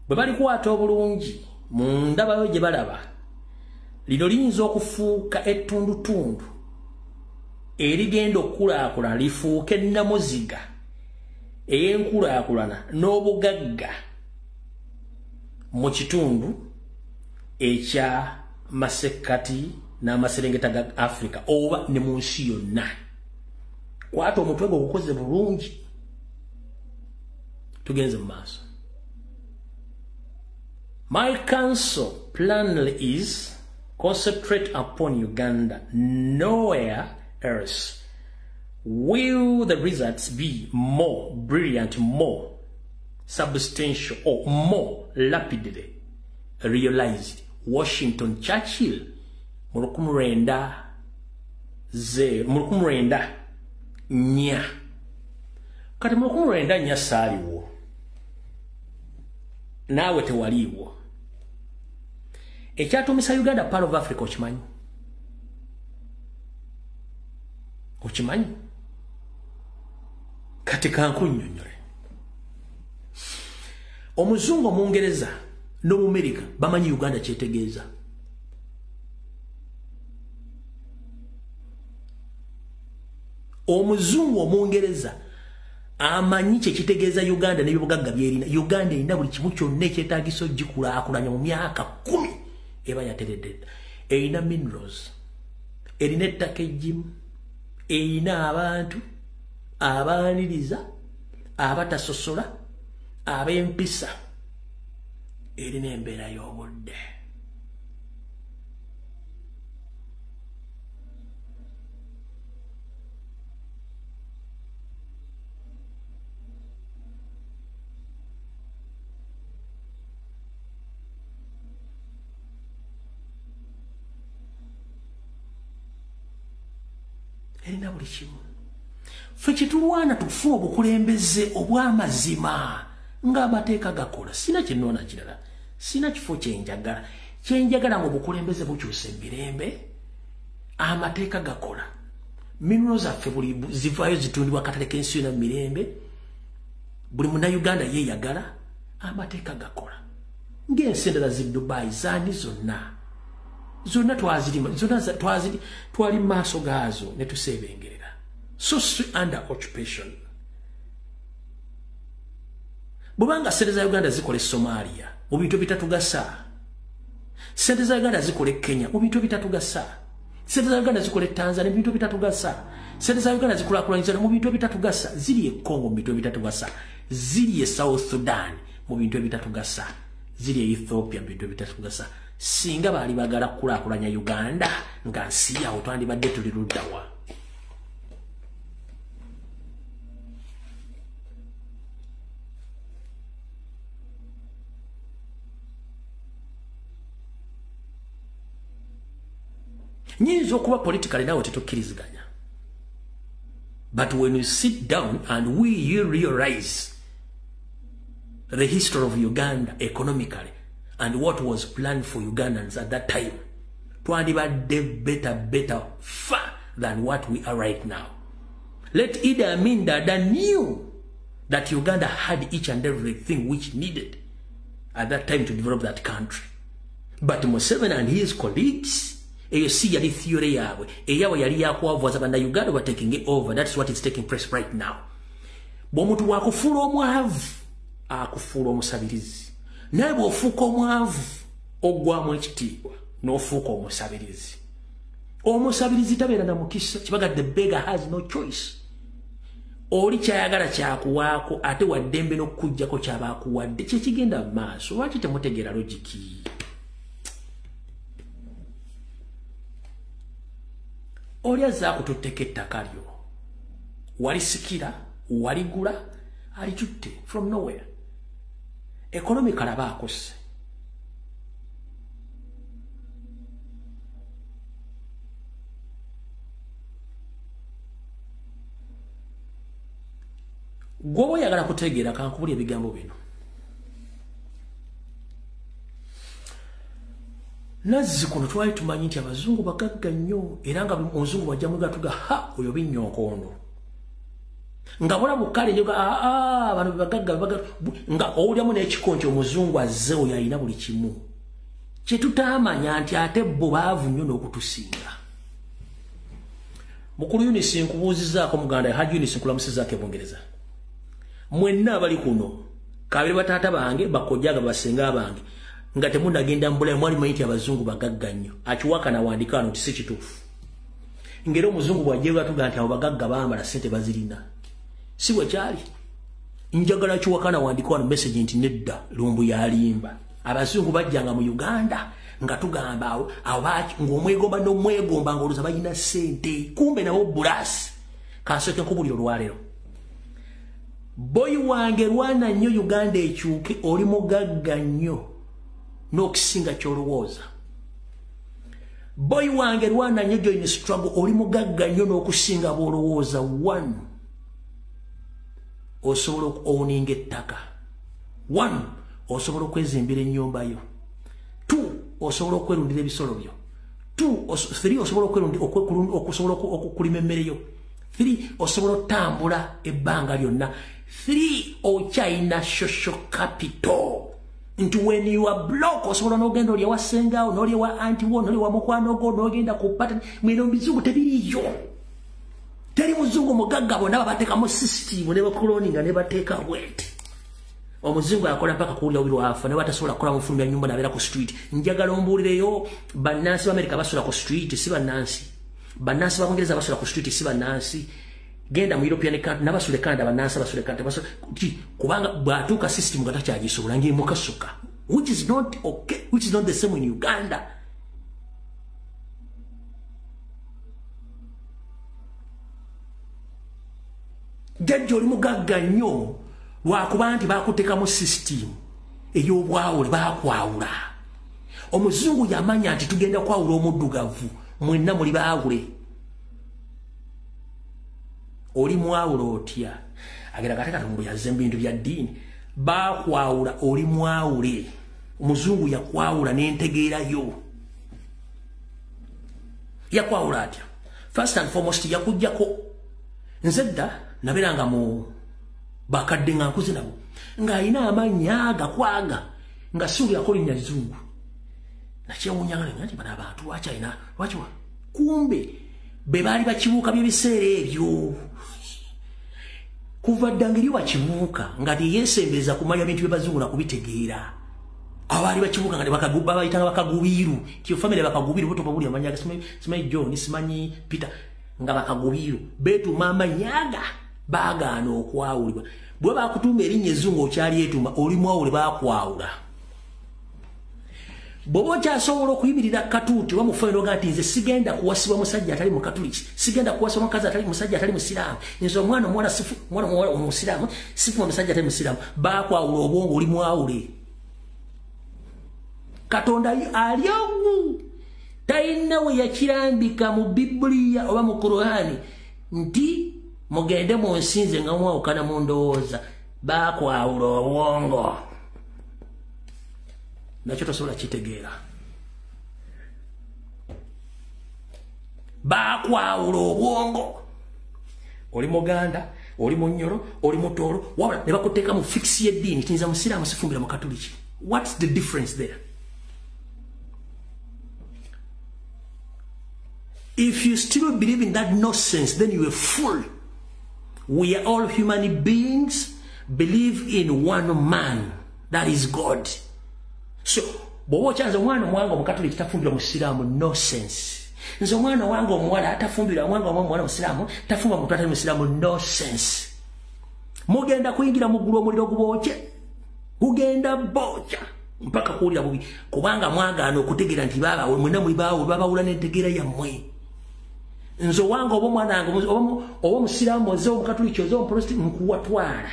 bwe balikwata obulungi mu ndabayo gye balaba Lino liyinza okufuuka ettundutundu erigenda okukulaakulana, lifuuke nnamuziga ey'enkulaakulana n'obugagga mu kitundu ekya masekkati n'amaserengeta ga Africa oba ne mu nsi yonna. Kwata omutwe gwo ogukoze bulungi. Tugenze mu maaso. My counsel plainly is concentrate upon Uganda, nowhere else will the results be more brilliant, more substantial, or more rapidly realized. Washington Churchill, mu 1904. Kati mu 1904 saaliwo, naawe tewaliiwo. Ekyatumisa Uganda part of Africa okimanyi? Okimanyi? Kati kankunnyonnyole. Omuzungu Omungereza n'Omumerika bamanyi Uganda kyetegeeza. Omuzungu Omungereza amanyi kyekitegeeza Uganda n'ebyobugagga byerina. Uganda erina buli kimu kyonna ekyetaagisa ogikulaakulanya mu myaka 10 eba yateredde. Erina minerals, erina ettaka eggimu, erina abantu abaaniriza, abatasosola, ab'empisa, erina embeera y'obudde. Erina buli kimu. Ffe kyetulwana tufune obukulembeze obw'amazima ng'amateeka gakola. Sina kyennoona kirala, sina kifo kyenjagala. Kyenjagala ng'obukulembeze bukyusa emirembe, amateeka gakola, minerals zaffe buli zivaayo zitundibwa akatale k'ensi yonna mu mirembe, buli munnayuganda yeeyagala, amateeka gakola. Ng'ensi endala zi Dubai zaani zonna zonna twazirima, zonna twaziri, twali mu maaso gaazo ne tuseebengerera. So si under occupation. Bw'obanga ssente za Uganda zikola e Somalia mu bintu ebitatugasa, ssente za Uganda zikola e Kenya mu bintu ebitatugasa, ssente za Uganda zikola e Tanzania mu bintu ebitatugasa, ssente za Uganda zikulaakulanyiza mu bintu ebitatugasa, ziri e Congo mu bintu ebitatugasa, ziri e South Sudan mu bintu ebitatugasa, ziri e Ethiopia mu bintu ebitatugasa. Singa baali baagala kukulaakulanya Uganda nga nsi yaabwe, twandibadde tuli ludda wa? Nyinza okuba politically naawe tetukkiriziganya, but when you sit down and we realize the history of Uganda economically and what was planned for Ugandans at that time, twandibadde better far than what we are right now. Let Idi Amin Dada knew that Uganda had each and everything which needed at that time to develop that country. But Museveni and his colleagues, eyo si yali theory yaabwe, eyaabwe yali yakwavuwaza bannayuganda ba taking over. That's what is taking place right now. Bw'omuntu bw'akufuula omwavu, akufuula omusabirizi. Naye bw'ofuuka omwavu, oggwamu ekitiibwa n'ofuuka omusabirizi. Omusabirizi tabeera na mukisa, kibaga the beggar has no choice. Oli kyayagala kyakuwaako, ate waddembe n'okukuggyako kyaba akuwadde. Kyekigenda mu maaso. Lwaki temutegeera logic? Oli azze akututteko ettaka lyo, walisikira, waligula, alitutte from nowhere. Economically aba akose. Gw'oba oyagala kutegeera, kankubuli ebigambo bino. Nazzi kuno twali tumanyi nti abazungu bagagga nnyo, era nga omuzungu bw'ajja mu gatuga, ha, oyo binnyonkondo. Nga bula bukale nyoga, aa, bano bagagga, nga owulyamu n'ekiko nti omuzungu azze oyo alina buli kimu. Kyetutamanya nti ate bo baavu nnyo n'okutusinga. Mukulu Yunisi nkubuuzizaako muganda, Haji Yunisi nkulamusizaako e Bungereza. Mwenna abali kuno, kabiri bataata bange, bakojjaga basenga bange, nga temunnagenda mu Bulaaya mwali mumanyi nti abazungu bagagga nnyo. Akiwakana wandika wano nti si kituufu. Ng'era omuzungu bw'ajja atugaa nti abo bagagga bambala ssente bazirina. Si bwe kyali. Njagala kiwakana wandika wano message nti nedda Lumbu yalimba. Abazungu bajjanga mu Uganda nga tugamba awo ng'omwegomba n'omwegomba ng'olowooza balina ssente, kumbe nabo bulasi. Kansooke nkubulire olwaleero. Boyi wange lwana nnyo Uganda ekyuke, oli mugagga nnyo n'okusinga ky'olowooza. Boyi wange lwana nnyo join struggle, oli mugagga nnyo n'okusinga bw'olowooza. One, osobola okuowninga ettaka. One, osobola okwezimbira ennyumba yo. Two, osobola okwerundira ebisolo byo. Two, three, osobola okulima emmere yo. Three, osobola otambula ebbanga lyonna. Three, okyalina social capital. Nti when you are block, osobola n'ogenda olya wa ssengawo, n'olya wa anti wo, n'olya wa mukwano gwo, n'ogenda ku pattern. Mweno muzungu tebiriiyo. Teri muzungu mugagga, bonna babateekamu system ne bakuloninga ne bateeka bweti. Omuzungu akola mpaka kuwulira bubi lwafa, naye batasobola kukola mufulumya nnyumba n'abeera ku street. Njagala ombuulireyo bannansi ba Amerika basula ku street, si bannansi. Bannansi ba Bungereza basula ku street, si bannansi. Genda mu European country n'abasula e Canada, bannansi abasula e Canada basula kubanga bw'atuuka system nga takyagisobola ng'emukasuka, which is not okay, which is not the same in Uganda. Jjajja oli mugagga nnyo lwakuba nti bakuteekamu system ey'obwawule, baakwawula. Omuzungu yamanya nti tugenda kwawula omuddugavu, mwenna muli baawule. Oli mwawula otya? Agera kate Katonda yazze mu bintu bya ddiini. Baakwawula, oli mwawule. Omuzungu yakwawula n'entegeerayo. Yakwawula atya? First and foremost, yakuggyako. Nze dda nabeeranga mu bakadde nga nkuze nabo, ng'alina amannya agakwaga nga siwulirako linnya lizungu. Nakyewuunyanga nti bano abantu lwaki alina lwaki kumbe be baali bakibuuka by'ebiseera ebyo. Kuva dda ngeri wakibuuka nga teyeesembeza kumanya bintu bye bazungu na kubitegeera. Abaali bakibuuka nga babayitanga bakagubiiru, ti famire bakagubiiru, botobabuli amannya ga simanyi John, simanyi Peter, nga bakagubiiru beetuma amannya baagaana okwawulibwa. Bwe bakutuuma erinnya ezzungu okyali etuma, oli mwawule, baakwawula. Bw'oba okyasobola okuyimirira katuuti oba mufaanana oga nti nze sigenda kuwasibwa musajja atali mukatuliki, sigenda kuwasibwa mukazi atali musajja atali musiraamu, nze omwana omuwala mwana omuwala omusiraamu sifuma musajja atali musiraamu, baakwawula obwongo, oli mwawule. Katonda ali ogu talina we yakirambika mu Bibuliya oba mu Kur'ani nti mugende mu nsi nze nga mwawukana mu ndowooza. Baakwawula obwongo, nakyo tosobola kitegeera. Baakwawula obwongo. Oli muganda, oli munyoro, oli mutoolo, wabula ne bakuteeka mu fix y'eddiini nti nze musiraamu sifumbira mukatuliki. What's the difference there? If you still believe in that nonsense, then you are fool. We are all human beings, believe in one man, that is God. So, bw'oba okyanze omwana omuwanga omukatuliki tafumbirwa musiraamu, nonsense. Nze omwana owange omuwala atafumbirwa omwanga omuwala musiraamu, tafumbirwa muntu atali musiraamu, nonsense. Mugenda kuyingira mu ggulu omuliro gubookye, gugenda bookya mpaka kuwulira bubi, kubanga mwagaana okutegeera nti baabawe mwenna muli baawule, babawula n'entegeera yammwe. Nze owange oba omwana wange oba omusiraamu oze omukatuliki oze omuprotestant, nkuwatwala.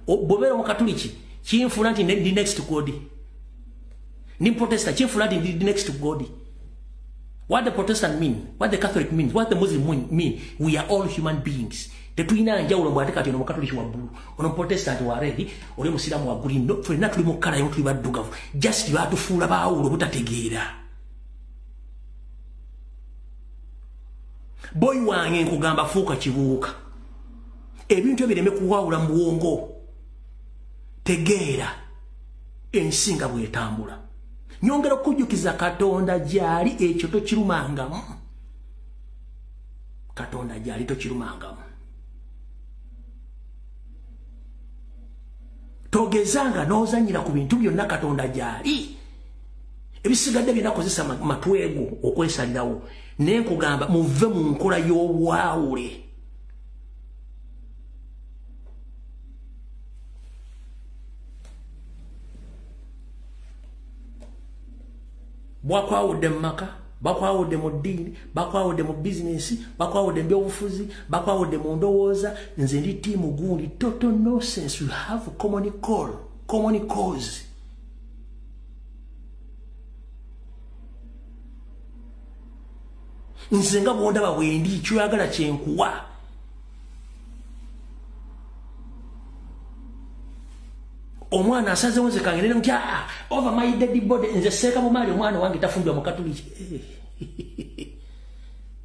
Bw'obeera omukatuliki kinfuula nti ndi next to God, ndi protestant kinfuula nti ndi next to God. What the Protestant mean, what the Catholic means, what the Muslim mean, we are all human beings. Tetulina njawulo mbw ate kati ono mukatuliki wa bbulu, ono protestant wa red, oli musiraamu wa green. No, ffenna tuli mu kkala emu, tuli baddugavu. Just baatufuula baawulo butategeera. Boyi wange nkugamba fuuka kibuuka. Ebintu ebireme kuwawula mu bwongo. Tegeera ensi nga bw'etambula. Nyongera okujjukiza Katonda gy'ali, ekyo tokirumangamu. Katonda gy'ali tokirumangamu. Togezanga n'ozannyira ku bintu byonna, Katonda gy'ali. Ebisigadde byonna kozesa matwego okwesalirawo. Naye nkugamba muve mu nkola y'obwawule. Bwakwawudde mu maka, bakwawudde mu ddiini, bakwawudde mu bizinensi, bakwawudde mu byobufuzi, bakwawudde mu ndowooza. Nze ndi ttiimu gundi. Total nonsense. You have common call, common cause. Nze nga bw'ondaba bwendi, kyoyagala kyenkuwa. Omwana asazeewo nze kangende nti over my dead body, nze seeka bumaali omwana wange tafumbirwa mu Katoliki.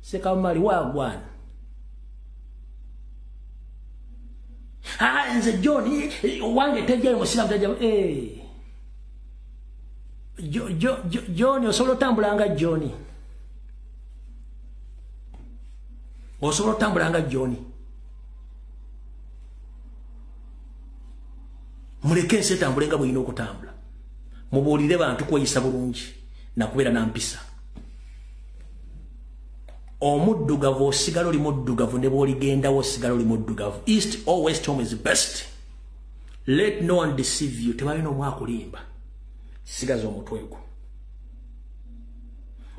Seeka bumaali waagwana. Nze John wange tejjayo musiraamu tejjayo. John osobola otambula nga John. Osobola otambula nga John. Muleke ensi etambule nga bw'erina okutambula. Mubuulire bantu kweyisa bulungi nakubeera na mpisa. Omuddugavu osigala oli muddugavu, ne bw'oligendawo osigala oli muddugavu. East or west, home is best. Let no one deceive you. Tebalina omwakulimba. Sigaza omutwe gwo.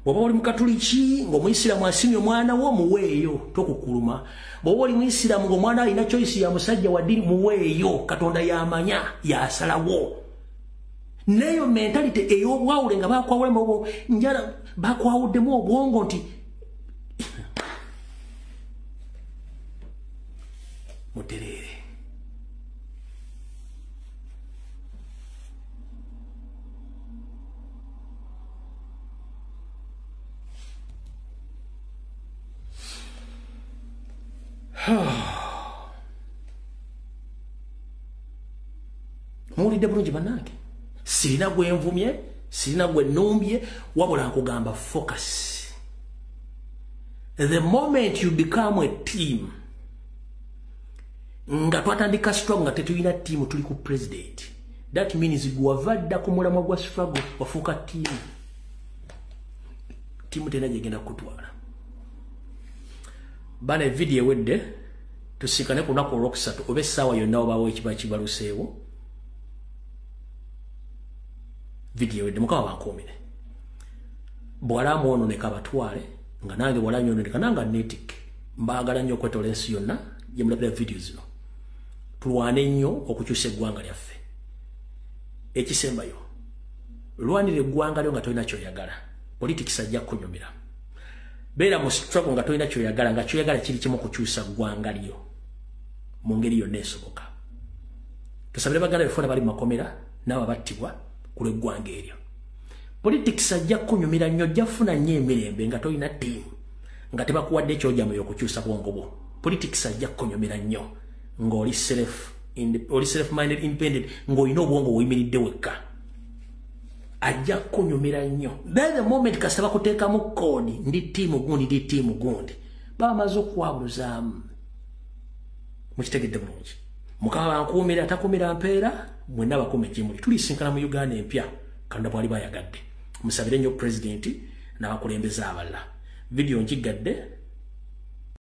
Bw'oba oli Mukatuliki ng'Omuyisiraamu asimye omwana wo, muweeyo, tokukuluma. Bw'oba oli Muyisiraamu ng'omwana alina choice ya musajja wa ddiini, muweeyo. Katonda y'amanya, y'asalawo. N'eyo mentality ey'obwawule nga bakwawulamu njala, bakwawuddemu obwongo nti mutereere. Muwulidde bulungi bannange. Sirina gwe nvumye, sirina gwe nnumbye, wabula nkugamba focus. The moment you become a team, nga twatandika struggle nga tetulina team, tuli ku president. That means gwava dda ku mulamwa gwa struggle, wafuuka team. Team tena gyegenda kutwala. Bana, evidiyo ewedde, tusikane ku lunaku olwokusatu oba essaawa yonna obaawo ekiba kibaluseewo. Vidiyo ewedde, Mukama bankuumire. Bw'ala mwononeka abatwale, nga nange bw'ala nyononeka nange neetikke. Mbaagala nnyo okwetoola ensi yonna gye mulabira vidiyo zino. Tulwane nnyo okukyusa eggwanga lyaffe. Ekisembayo, lwanira eggwanga lyo nga tolina ky'oyagala. Politics ajja kukunyumira. Beera mu struggle nga tolina ky'oyagala, nga ky'oyagala kiri kimu, kukyusa ggwanga lyo mu ngeri yonna esoboka. Tusabire baganda baffe bali mu makomera n'abo abattibwa ku lw'eggwanga eryo. Politics ajja kukunyumira nnyo, ojja kufuna nnyo emirembe nga tolina ttiimu, nga tebakuwadde ekyojamuyo okukyusa bwongo bwo. Politics ajja kukunyumira nnyo ng'oli self oli self minded independent, ng'olina obwongo buyimiridde wekka. Ajja kukunyumira nnyo. Then the moment kasita bakuteekamu koodi, ndi ttiimu gundi, ndi ttiimu gundi, bamaze okwabuluzaamu. Mukitegedde bulungi. Mukama bankuumira, atakuumira mpeera, mwenna bakuume gye muli. Tulisinkana mu Uganda empya Katonda bw'aliba ayagadde. Musabire nnyo pulezidenti n'abakulembeze abalala. Vidiyo ngigadde.